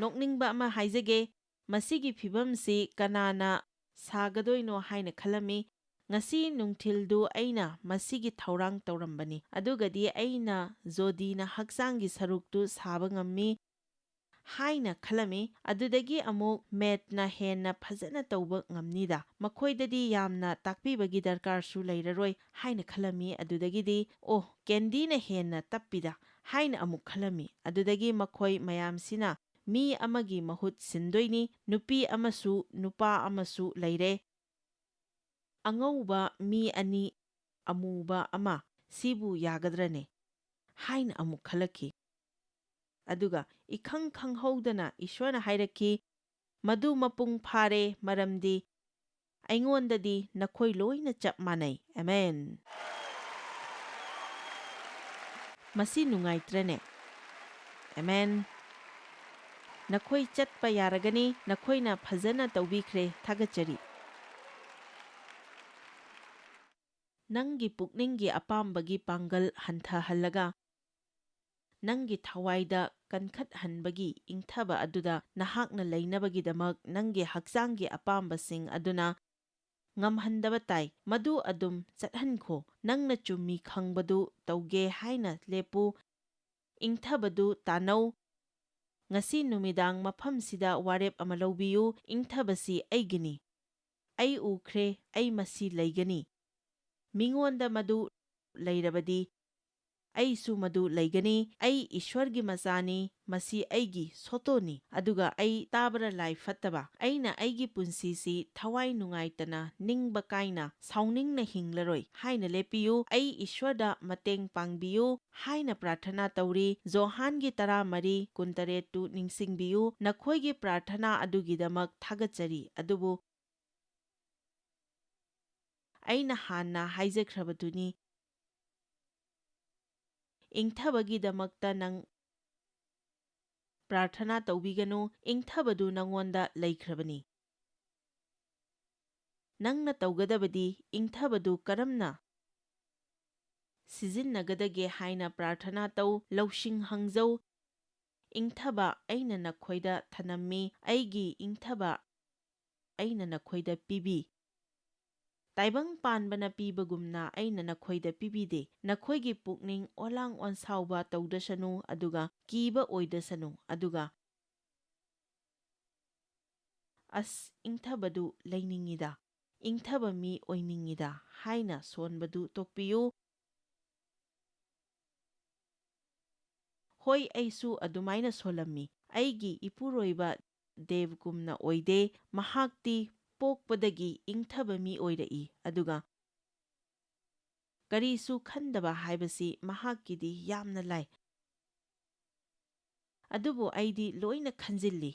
ꯅꯣꯛꯅꯤꯡꯕ ꯑꯃ ꯍꯥꯏꯖꯒꯦ, ꯃꯁꯤꯒꯤ ꯐꯤꯚꯝꯁꯤ ꯀꯅꯥꯅ ꯁꯥꯒꯗꯣꯏꯅꯣ ꯍꯥꯏꯅ ꯈꯜꯂꯝꯃꯤ꯫ ꯉꯁꯤ ꯅꯨꯡꯊꯤꯜꯗꯨ ꯑꯩꯅ ꯃꯁꯤꯒꯤ ꯊꯧꯔꯥꯡ ꯇꯧꯔꯝꯕꯅꯤ, ꯑꯗꯨꯒꯗꯤ ꯑꯩꯅ ꯖꯣꯗꯤꯅ ꯍꯛꯆꯥꯡꯒꯤ ꯁꯔꯨꯛꯇꯨ ꯁꯥꯕ ꯉꯝꯃꯤ ꯍꯥꯏꯅ ꯈꯜꯂꯝꯃꯤ꯫ ꯑꯗꯨꯗꯒꯤ ꯑꯃꯨꯛ ꯃꯦꯠꯅ ꯍꯦꯟꯅ ꯐꯖꯅ ꯇꯧꯕ ꯉꯝꯅꯤꯗ, ꯃꯈꯣꯏꯗꯗꯤ ꯌꯥꯝꯅ ꯇꯥꯛꯄꯤꯕꯒꯤ ꯗꯔꯀꯥꯔꯁꯨ ꯂꯩꯔꯔꯣꯏ ꯍꯥꯏꯅ ꯈꯜꯂꯝꯃꯤ꯫ ꯑꯗꯨꯗꯒꯤꯗꯤ, "ꯑꯣ, ꯀꯦꯟꯗꯤꯅ ꯍꯦꯟꯅ ꯇꯞꯄꯤꯗ" ꯍꯥꯏꯅ ꯑꯃꯨꯛ ꯈꯜꯂꯝꯃꯤ꯫ ꯑꯗꯨꯗꯒꯤ ꯃꯈꯣꯏ ꯃꯌꯥꯝꯁꯤꯅ ꯃꯤ ꯑꯃꯒꯤ ꯃꯍꯨꯠ ꯁꯤꯟꯗꯣꯏꯅꯤ, ꯅꯨꯄꯤ ꯑꯃꯁꯨ ꯅꯨꯄꯥ ꯑꯃꯁꯨ ꯂꯩꯔꯦ꯫ ꯑꯉꯧꯕ ꯃꯤ ꯑꯅꯤ, ꯑꯃꯨꯕ ꯑꯃ, ꯁꯤꯕꯨ ꯌꯥꯒꯗ꯭ꯔꯅꯦ? ꯍꯥꯏꯅ ꯑꯃꯨꯛ ꯈꯜꯂꯛꯈꯤ꯫ ꯑꯗꯨꯒ ꯏꯈꯪ ꯈꯪꯍꯧꯗꯅ ꯏꯁꯣꯔꯅ ꯍꯥꯏꯔꯛꯈꯤ, "ꯃꯗꯨ ꯃꯄꯨꯡ ꯐꯥꯔꯦ, ꯃꯔꯝꯗꯤ ꯑꯩꯉꯣꯟꯗꯗꯤ ꯅꯈꯣꯏ ꯂꯣꯏꯅ ꯆꯞ ꯃꯥꯟꯅꯩ꯫" ꯑꯃꯦꯟ꯫ ꯃꯁꯤ ꯅꯨꯡꯉꯥꯏꯇ꯭ꯔꯅꯦ? ꯑꯃꯦꯟ꯫ ꯅꯈꯣꯏ ꯆꯠꯄ ꯌꯥꯔꯒꯅꯤ, ꯅꯈꯣꯏꯅ ꯐꯖꯅ ꯇꯧꯕꯤꯈ꯭ꯔꯦ, ꯊꯥꯒꯠꯆꯔꯤ꯫ ꯅꯪꯒꯤ ꯄꯨꯛꯅꯤꯡꯒꯤ ꯑꯄꯥꯝꯕꯒꯤ ꯄꯥꯡꯒꯜ ꯍꯟꯊꯍꯜꯂꯒ, ꯅꯪꯒꯤ ꯊꯋꯥꯏꯗ ꯀꯟꯈꯠꯍꯟꯕꯒꯤ ꯏꯪꯊꯕ ꯑꯗꯨꯗ ꯅꯍꯥꯛꯅ ꯂꯩꯅꯕꯒꯤꯗꯃꯛ ꯅꯪꯒꯤ ꯍꯛꯆꯥꯡꯒꯤ ꯑꯄꯥꯝꯕꯁꯤꯡ ꯑꯗꯨꯅ ꯉꯝꯍꯟꯗꯕ ꯇꯥꯏ꯫ ꯃꯗꯨ ꯑꯗꯨꯝ ꯆꯠꯍꯟꯈꯣ꯫ ꯅꯪꯅ ꯆꯨꯝꯃꯤ ꯈꯪꯕꯗꯨ ꯇꯧꯒꯦ ꯍꯥꯏꯅ ꯂꯦꯞꯄꯨ꯫ ꯏꯪꯊꯕꯗꯨ ꯇꯥꯟꯅꯧ꯫ ꯉꯁꯤ ꯅꯨꯃꯤꯗꯥꯡ ꯃꯐꯝꯁꯤꯗ ꯋꯥꯔꯦꯞ ꯑꯃ ꯂꯧꯕꯤꯌꯨ꯫ ꯏꯪꯊꯕꯁꯤ ꯑꯩꯒꯤꯅꯤ꯫ ꯑꯩ ꯎꯈ꯭ꯔꯦ, ꯑꯩ ꯃꯁꯤ ꯂꯩꯒꯅꯤ꯫ ꯃꯤꯉꯣꯟꯗ ꯃꯗꯨ ꯂꯩꯔꯕꯗꯤ, ꯑꯩꯁꯨ ꯃꯗꯨ ꯂꯩꯒꯅꯤ꯫ ꯑꯩ ꯏꯁ꯭ꯋꯔꯒꯤ ꯃꯆꯥꯅꯤ, ꯃꯁꯤ ꯑꯩꯒꯤ ꯁꯣꯇꯣꯅꯤ, ꯑꯗꯨꯒ ꯑꯩ ꯇꯥꯕ꯭ꯔ ꯂꯥꯏ ꯐꯠꯇꯕ꯫ ꯑꯩꯅ ꯑꯩꯒꯤ ꯄꯨꯟꯁꯤꯁꯤ ꯊꯋꯥꯏ ꯅꯨꯡꯉꯥꯏꯇꯅ ꯅꯤꯡꯕ ꯀꯥꯏꯅ ꯁꯥꯎꯅꯤꯡꯅ ꯍꯤꯡꯂꯔꯣꯏ ꯍꯥꯏꯅ ꯂꯦꯞꯄꯤꯌꯨ꯫ ꯑꯩ ꯏꯁ꯭ꯋꯔꯗ ꯃꯇꯦꯡ ꯄꯥꯡꯕꯤꯌꯨ ꯍꯥꯏꯅ ꯄ꯭ꯔꯥꯔꯊꯅꯥ ꯇꯧꯔꯤ꯫ ꯖꯣꯍꯥꯟꯒꯤ ꯇꯔꯥꯃꯔꯤ ꯀꯨꯟꯇꯔꯦꯠꯇꯨ ꯅꯤꯡꯁꯤꯡꯕꯤꯌꯨ꯫ ꯅꯈꯣꯏꯒꯤ ꯄ꯭ꯔꯥꯔꯊꯅꯥ ꯑꯗꯨꯒꯤꯗꯃꯛ ꯊꯥꯒꯠꯆꯔꯤ, ꯑꯗꯨꯕꯨ ꯑꯩꯅ ꯍꯥꯟꯅ ꯍꯥꯏꯖꯈ꯭ꯔꯕꯗꯨꯅꯤ, ꯏꯪꯊꯕꯒꯤꯗꯃꯛꯇ ꯅꯪ ꯄ꯭ꯔꯥꯔꯊꯅꯥ ꯇꯧꯕꯤꯒꯅꯨ, ꯏꯪꯊꯕꯗꯨ ꯅꯉꯣꯟꯗ ꯂꯩꯈ꯭ꯔꯕꯅꯤ꯫ ꯅꯪꯅ ꯇꯧꯒꯗꯕꯗꯤ ꯏꯪꯊꯕꯗꯨ ꯀꯔꯝꯅ ꯁꯤꯖꯤꯟꯅꯒꯗꯒꯦ ꯍꯥꯏꯅ ꯄ꯭ꯔꯥꯔꯊꯅꯥ ꯇꯧ, ꯂꯧꯁꯤꯡ ꯍꯪꯖꯧ, ꯏꯪꯊꯕ ꯑꯩꯅ ꯅꯈꯣꯏꯗ ꯊꯅꯝꯃꯤ, ꯑꯩꯒꯤ ꯏꯪꯊꯕ ꯑꯩꯅ ꯅꯈꯣꯏꯗ ꯄꯤꯕꯤ꯫ ꯇꯥꯏꯕꯪ ꯄꯥꯟꯕꯅ ꯄꯤꯕꯒꯨꯝꯅ ꯑꯩꯅ ꯅꯈꯣꯏꯗ ꯄꯤꯕꯤꯗꯦ꯫ ꯅꯈꯣꯏꯒꯤ ꯄꯨꯛꯅꯤꯡ ꯑꯣꯂꯥꯡ ꯑꯣꯟꯁꯥꯎꯕ ꯇꯧꯗꯁꯅꯨ, ꯑꯗꯨꯒ ꯀꯤꯕ ꯑꯣꯏꯗꯁꯅꯨ, ꯑꯗꯨꯒ "ꯑꯁ, ꯏꯪꯊꯕꯗꯨ ꯂꯩꯅꯤꯡꯉꯤꯗ, ꯏꯪꯊꯕ ꯃꯤ ꯑꯣꯏꯅꯤꯡꯉꯤꯗ" ꯍꯥꯏꯅ ꯁꯣꯟꯕꯗꯨ ꯇꯣꯛꯄꯤꯌꯨ꯫ ꯍꯣꯏ, ꯑꯩꯁꯨ ꯑꯗꯨꯃꯥꯏꯅ ꯁꯣꯜꯂꯝꯃꯤ꯫ ꯑꯩꯒꯤ ꯏꯄꯨꯔꯣꯏꯕ ꯗꯦꯕꯒꯨꯝꯅ ꯑꯣꯏꯗꯦ꯫ ꯃꯍꯥꯛꯇꯤ ꯄꯣꯛꯄꯗꯒꯤ ꯏꯪꯊꯕ ꯃꯤ ꯑꯣꯏꯔꯛꯏ, ꯑꯗꯨꯒ ꯀꯔꯤꯁꯨ ꯈꯟꯗꯕ ꯍꯥꯏꯕꯁꯤ ꯃꯍꯥꯛꯀꯤꯗꯤ ꯌꯥꯝꯅ ꯂꯥꯏ꯫ ꯑꯗꯨꯕꯨ ꯑꯩꯗꯤ ꯂꯣꯏꯅ ꯈꯟꯖꯤꯜꯂꯤ꯫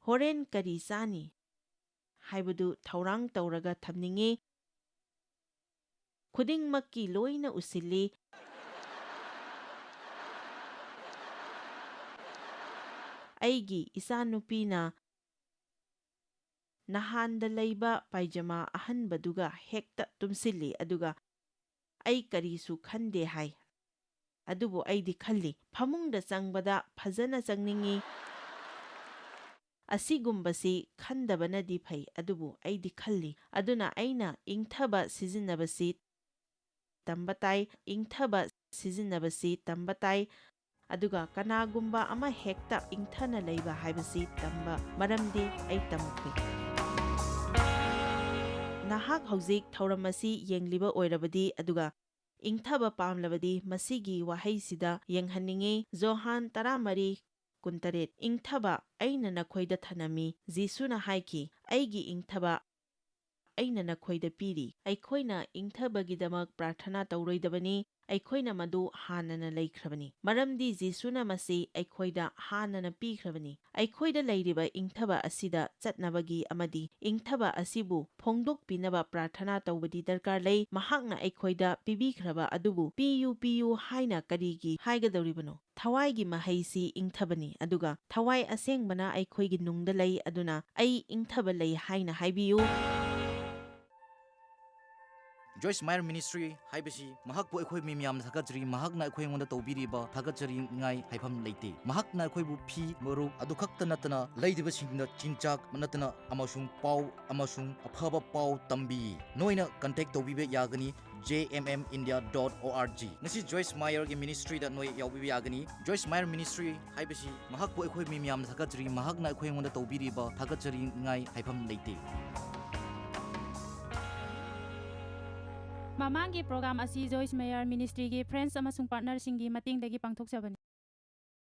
ꯍꯣꯔꯦꯟ ꯀꯔꯤ ꯆꯥꯅꯤ ꯍꯥꯏꯕꯗꯨ ꯊꯧꯔꯥꯡ ꯇꯧꯔꯒ ꯊꯝꯅꯤꯡꯏ꯫ ꯈꯨꯗꯤꯡꯃꯛꯀꯤ ꯂꯣꯏꯅ ꯎꯁꯤꯜꯂꯤ꯫ ꯑꯩꯒꯤ ꯏꯆꯥꯅꯨꯄꯤꯅ ꯅꯍꯥꯟꯗ ꯂꯩꯕ ꯄꯥꯏꯖꯃꯥ ꯑꯍꯟꯕꯗꯨꯒ ꯍꯦꯛꯇ ꯇꯨꯝꯁꯤꯜꯂꯤ, ꯑꯗꯨꯒ ꯑꯩ ꯀꯔꯤꯁꯨ ꯈꯟꯗꯦ ꯍꯥꯏ꯫ ꯑꯗꯨꯕꯨ ꯑꯩꯗꯤ ꯈꯜꯂꯤ, ꯐꯃꯨꯡꯗ ꯆꯪꯕꯗ ꯐꯖꯅ ꯆꯪꯅꯤꯡꯏ꯫ ꯑꯁꯤꯒꯨꯝꯕꯁꯤ ꯈꯟꯗꯕꯅꯗꯤ ꯐꯩ, ꯑꯗꯨꯕꯨ ꯑꯩꯗꯤ ꯈꯜꯂꯤ꯫ ꯑꯗꯨꯅ ꯑꯩꯅ ꯏꯪꯊꯕ ꯁꯤꯖꯤꯟꯅꯕꯁꯤ ꯇꯝꯕ ꯇꯥꯏ, ꯏꯪꯊꯕ ꯁꯤꯖꯤꯟꯅꯕꯁꯤ ꯇꯝꯕ ꯇꯥꯏ꯫ ꯑꯗꯨꯒ ꯀꯅꯥꯒꯨꯝꯕ ꯑꯃ ꯍꯦꯛꯇ ꯏꯪꯊꯅ ꯂꯩꯕ ꯍꯥꯏꯕꯁꯤ ꯇꯝꯕ, ꯃꯔꯝꯗꯤ ꯑꯩ ꯇꯝꯈ꯭ꯔꯦ꯫ ꯅꯍꯥꯛ ꯍꯧꯖꯤꯛ ꯊꯧꯔꯝ ꯑꯁꯤ ꯌꯦꯡꯂꯤꯕ ꯑꯣꯏꯔꯕꯗꯤ, ꯑꯗꯨꯒ ꯏꯪꯊꯕ ꯄꯥꯝꯂꯕꯗꯤ ꯃꯁꯤꯒꯤ ꯋꯥꯍꯩꯁꯤꯗ ꯌꯦꯡꯍꯟꯅꯤꯡꯉꯤ꯫ ꯖꯣꯍꯥꯟ ꯇꯔꯥꯃꯔꯤ ꯀꯨꯟꯇꯔꯦꯠ, "ꯏꯪꯊꯕ ꯑꯩꯅ ꯅꯈꯣꯏꯗ ꯊꯅꯝꯃꯤ꯫" ꯖꯤꯁꯨꯅ ꯍꯥꯏꯈꯤ, "ꯑꯩꯒꯤ ꯏꯪꯊꯕ ꯑꯩꯅ ꯅꯈꯣꯏꯗ ꯄꯤꯔꯤ꯫" ꯑꯩꯈꯣꯏꯅ ꯏꯪꯊꯕꯒꯤꯗꯃꯛ ꯄ꯭ꯔꯥꯔꯊꯅꯥ ꯇꯧꯔꯣꯏꯗꯕꯅꯤ, ꯑꯩꯈꯣꯏꯅ ꯃꯗꯨ ꯍꯥꯟꯅꯅ ꯂꯩꯈ꯭ꯔꯕꯅꯤ, ꯃꯔꯝꯗꯤ ꯖꯤꯁꯨꯅ ꯃꯁꯤ ꯑꯩꯈꯣꯏꯗ ꯍꯥꯟꯅꯅ ꯄꯤꯈ꯭ꯔꯕꯅꯤ꯫ ꯑꯩꯈꯣꯏꯗ ꯂꯩꯔꯤꯕ ꯏꯪꯊꯕ ꯑꯁꯤꯗ ꯆꯠꯅꯕꯒꯤ ꯑꯃꯗꯤ ꯏꯪꯊꯕ ꯑꯁꯤꯕꯨ ꯐꯣꯡꯗꯣꯛꯄꯤꯅꯕ ꯄ꯭ꯔꯥꯔꯊꯅꯥ ꯇꯧꯕꯗꯤ ꯗꯔꯀꯥꯔ ꯂꯩ꯫ ꯃꯍꯥꯛꯅ ꯑꯩꯈꯣꯏꯗ ꯄꯤꯕꯤꯈ꯭ꯔꯕ ꯑꯗꯨꯕꯨ "ꯄꯤꯌꯨ, ꯄꯤꯌꯨ" ꯍꯥꯏꯅ ꯀꯔꯤꯒꯤ ꯍꯥꯏꯒꯗꯧꯔꯤꯕꯅꯣ? ꯊꯋꯥꯏꯒꯤ ꯃꯍꯩꯁꯤ ꯏꯪꯊꯕꯅꯤ, ꯑꯗꯨꯒ ꯊꯋꯥꯏ ꯑꯁꯦꯡꯕꯅ ꯑꯩꯈꯣꯏꯒꯤ ꯅꯨꯡꯗ ꯂꯩ, ꯑꯗꯨꯅ "ꯑꯩ ꯏꯪꯊꯕ ꯂꯩ" ꯍꯥꯏꯅ ꯍꯥꯏꯕꯤꯌꯨ꯫ ꯖꯣꯏꯁ ꯃꯥꯌꯔ ꯃꯤꯅꯤꯁꯇ꯭ꯔꯤ ꯍꯥꯏꯕꯁꯤ ꯃꯍꯥꯛꯄꯨ ꯑꯩꯈꯣꯏ ꯃꯤ ꯃꯌꯥꯝꯅ ꯊꯥꯒꯠꯆꯔꯤ꯫ ꯃꯍꯥꯛꯅ ꯑꯩꯈꯣꯏ ꯑꯩꯉꯣꯟꯗ ꯇꯧꯕꯤꯔꯤꯕ ꯊꯥꯒꯠꯆꯔꯤꯉꯥꯏ ꯍꯥꯏꯐꯝ ꯂꯩꯇꯦ꯫ ꯃꯍꯥꯛꯅ ꯑꯩꯈꯣꯏꯕꯨ ꯐꯤ, ꯃꯔꯨꯞ ꯑꯗꯨ ꯈꯛꯇ ꯅꯠꯇꯅ ꯂꯩꯇꯕꯁꯤꯡꯗ ꯆꯤꯟꯖꯥꯛ ꯅꯠꯇꯅ ꯑꯃꯁꯨꯡ ꯄꯥꯎ ꯑꯃꯁꯨꯡ ꯑꯐꯕ ꯄꯥꯎ ꯇꯝꯕꯤ꯫ ꯅꯣꯏꯅ ꯀꯟꯇꯦꯛ ꯇꯧꯕꯤꯕ ꯌꯥꯒꯅꯤ J M M India dot ꯑꯣ ꯑꯥꯔ ꯖꯤ꯫ ꯉꯁꯤ ꯖꯣꯏꯁ ꯃꯥꯌꯔꯒꯤ ꯃꯤꯅꯤꯁꯇ꯭ꯔꯤꯗ ꯅꯣꯏ ꯌꯥꯎꯕꯤꯕ ꯌꯥꯒꯅꯤ꯫ ꯖꯣꯏꯁ ꯃꯥꯌꯔ ꯃꯤꯅꯤꯁꯇ꯭ꯔꯤ ꯍꯥꯏꯕꯁꯤ ꯃꯍꯥꯛꯄꯨ ꯑꯩꯈꯣꯏ ꯃꯤ ꯃꯌꯥꯝꯅ ꯊꯥꯒꯠꯆꯔꯤ꯫ ꯃꯍꯥꯛꯅ ꯑꯩꯈꯣꯏ ꯑꯩꯉꯣꯟꯗ ꯇꯧꯕꯤꯔꯤꯕ ꯊꯥꯒꯠꯆꯔꯤꯉꯥꯏ ꯍꯥꯏꯐꯝ ꯂꯩꯇꯦ꯫ ꯃꯃꯥꯡꯒꯤ ꯄ꯭ꯔꯣꯒ꯭ꯔꯥꯝ ꯑꯁꯤ ꯖꯣꯏꯁ ꯃꯦꯌꯔ ꯃꯤꯅꯤꯁꯇ꯭ꯔꯤꯒꯤ ꯐ꯭ꯔꯦꯟꯁ ꯑꯃꯁꯨꯡ ꯄꯥꯔꯠꯅꯔꯁꯤꯡꯒꯤ ꯃꯇꯦꯡꯗꯒꯤ ꯄꯥꯡꯊꯣꯛꯆꯕꯅꯤ꯫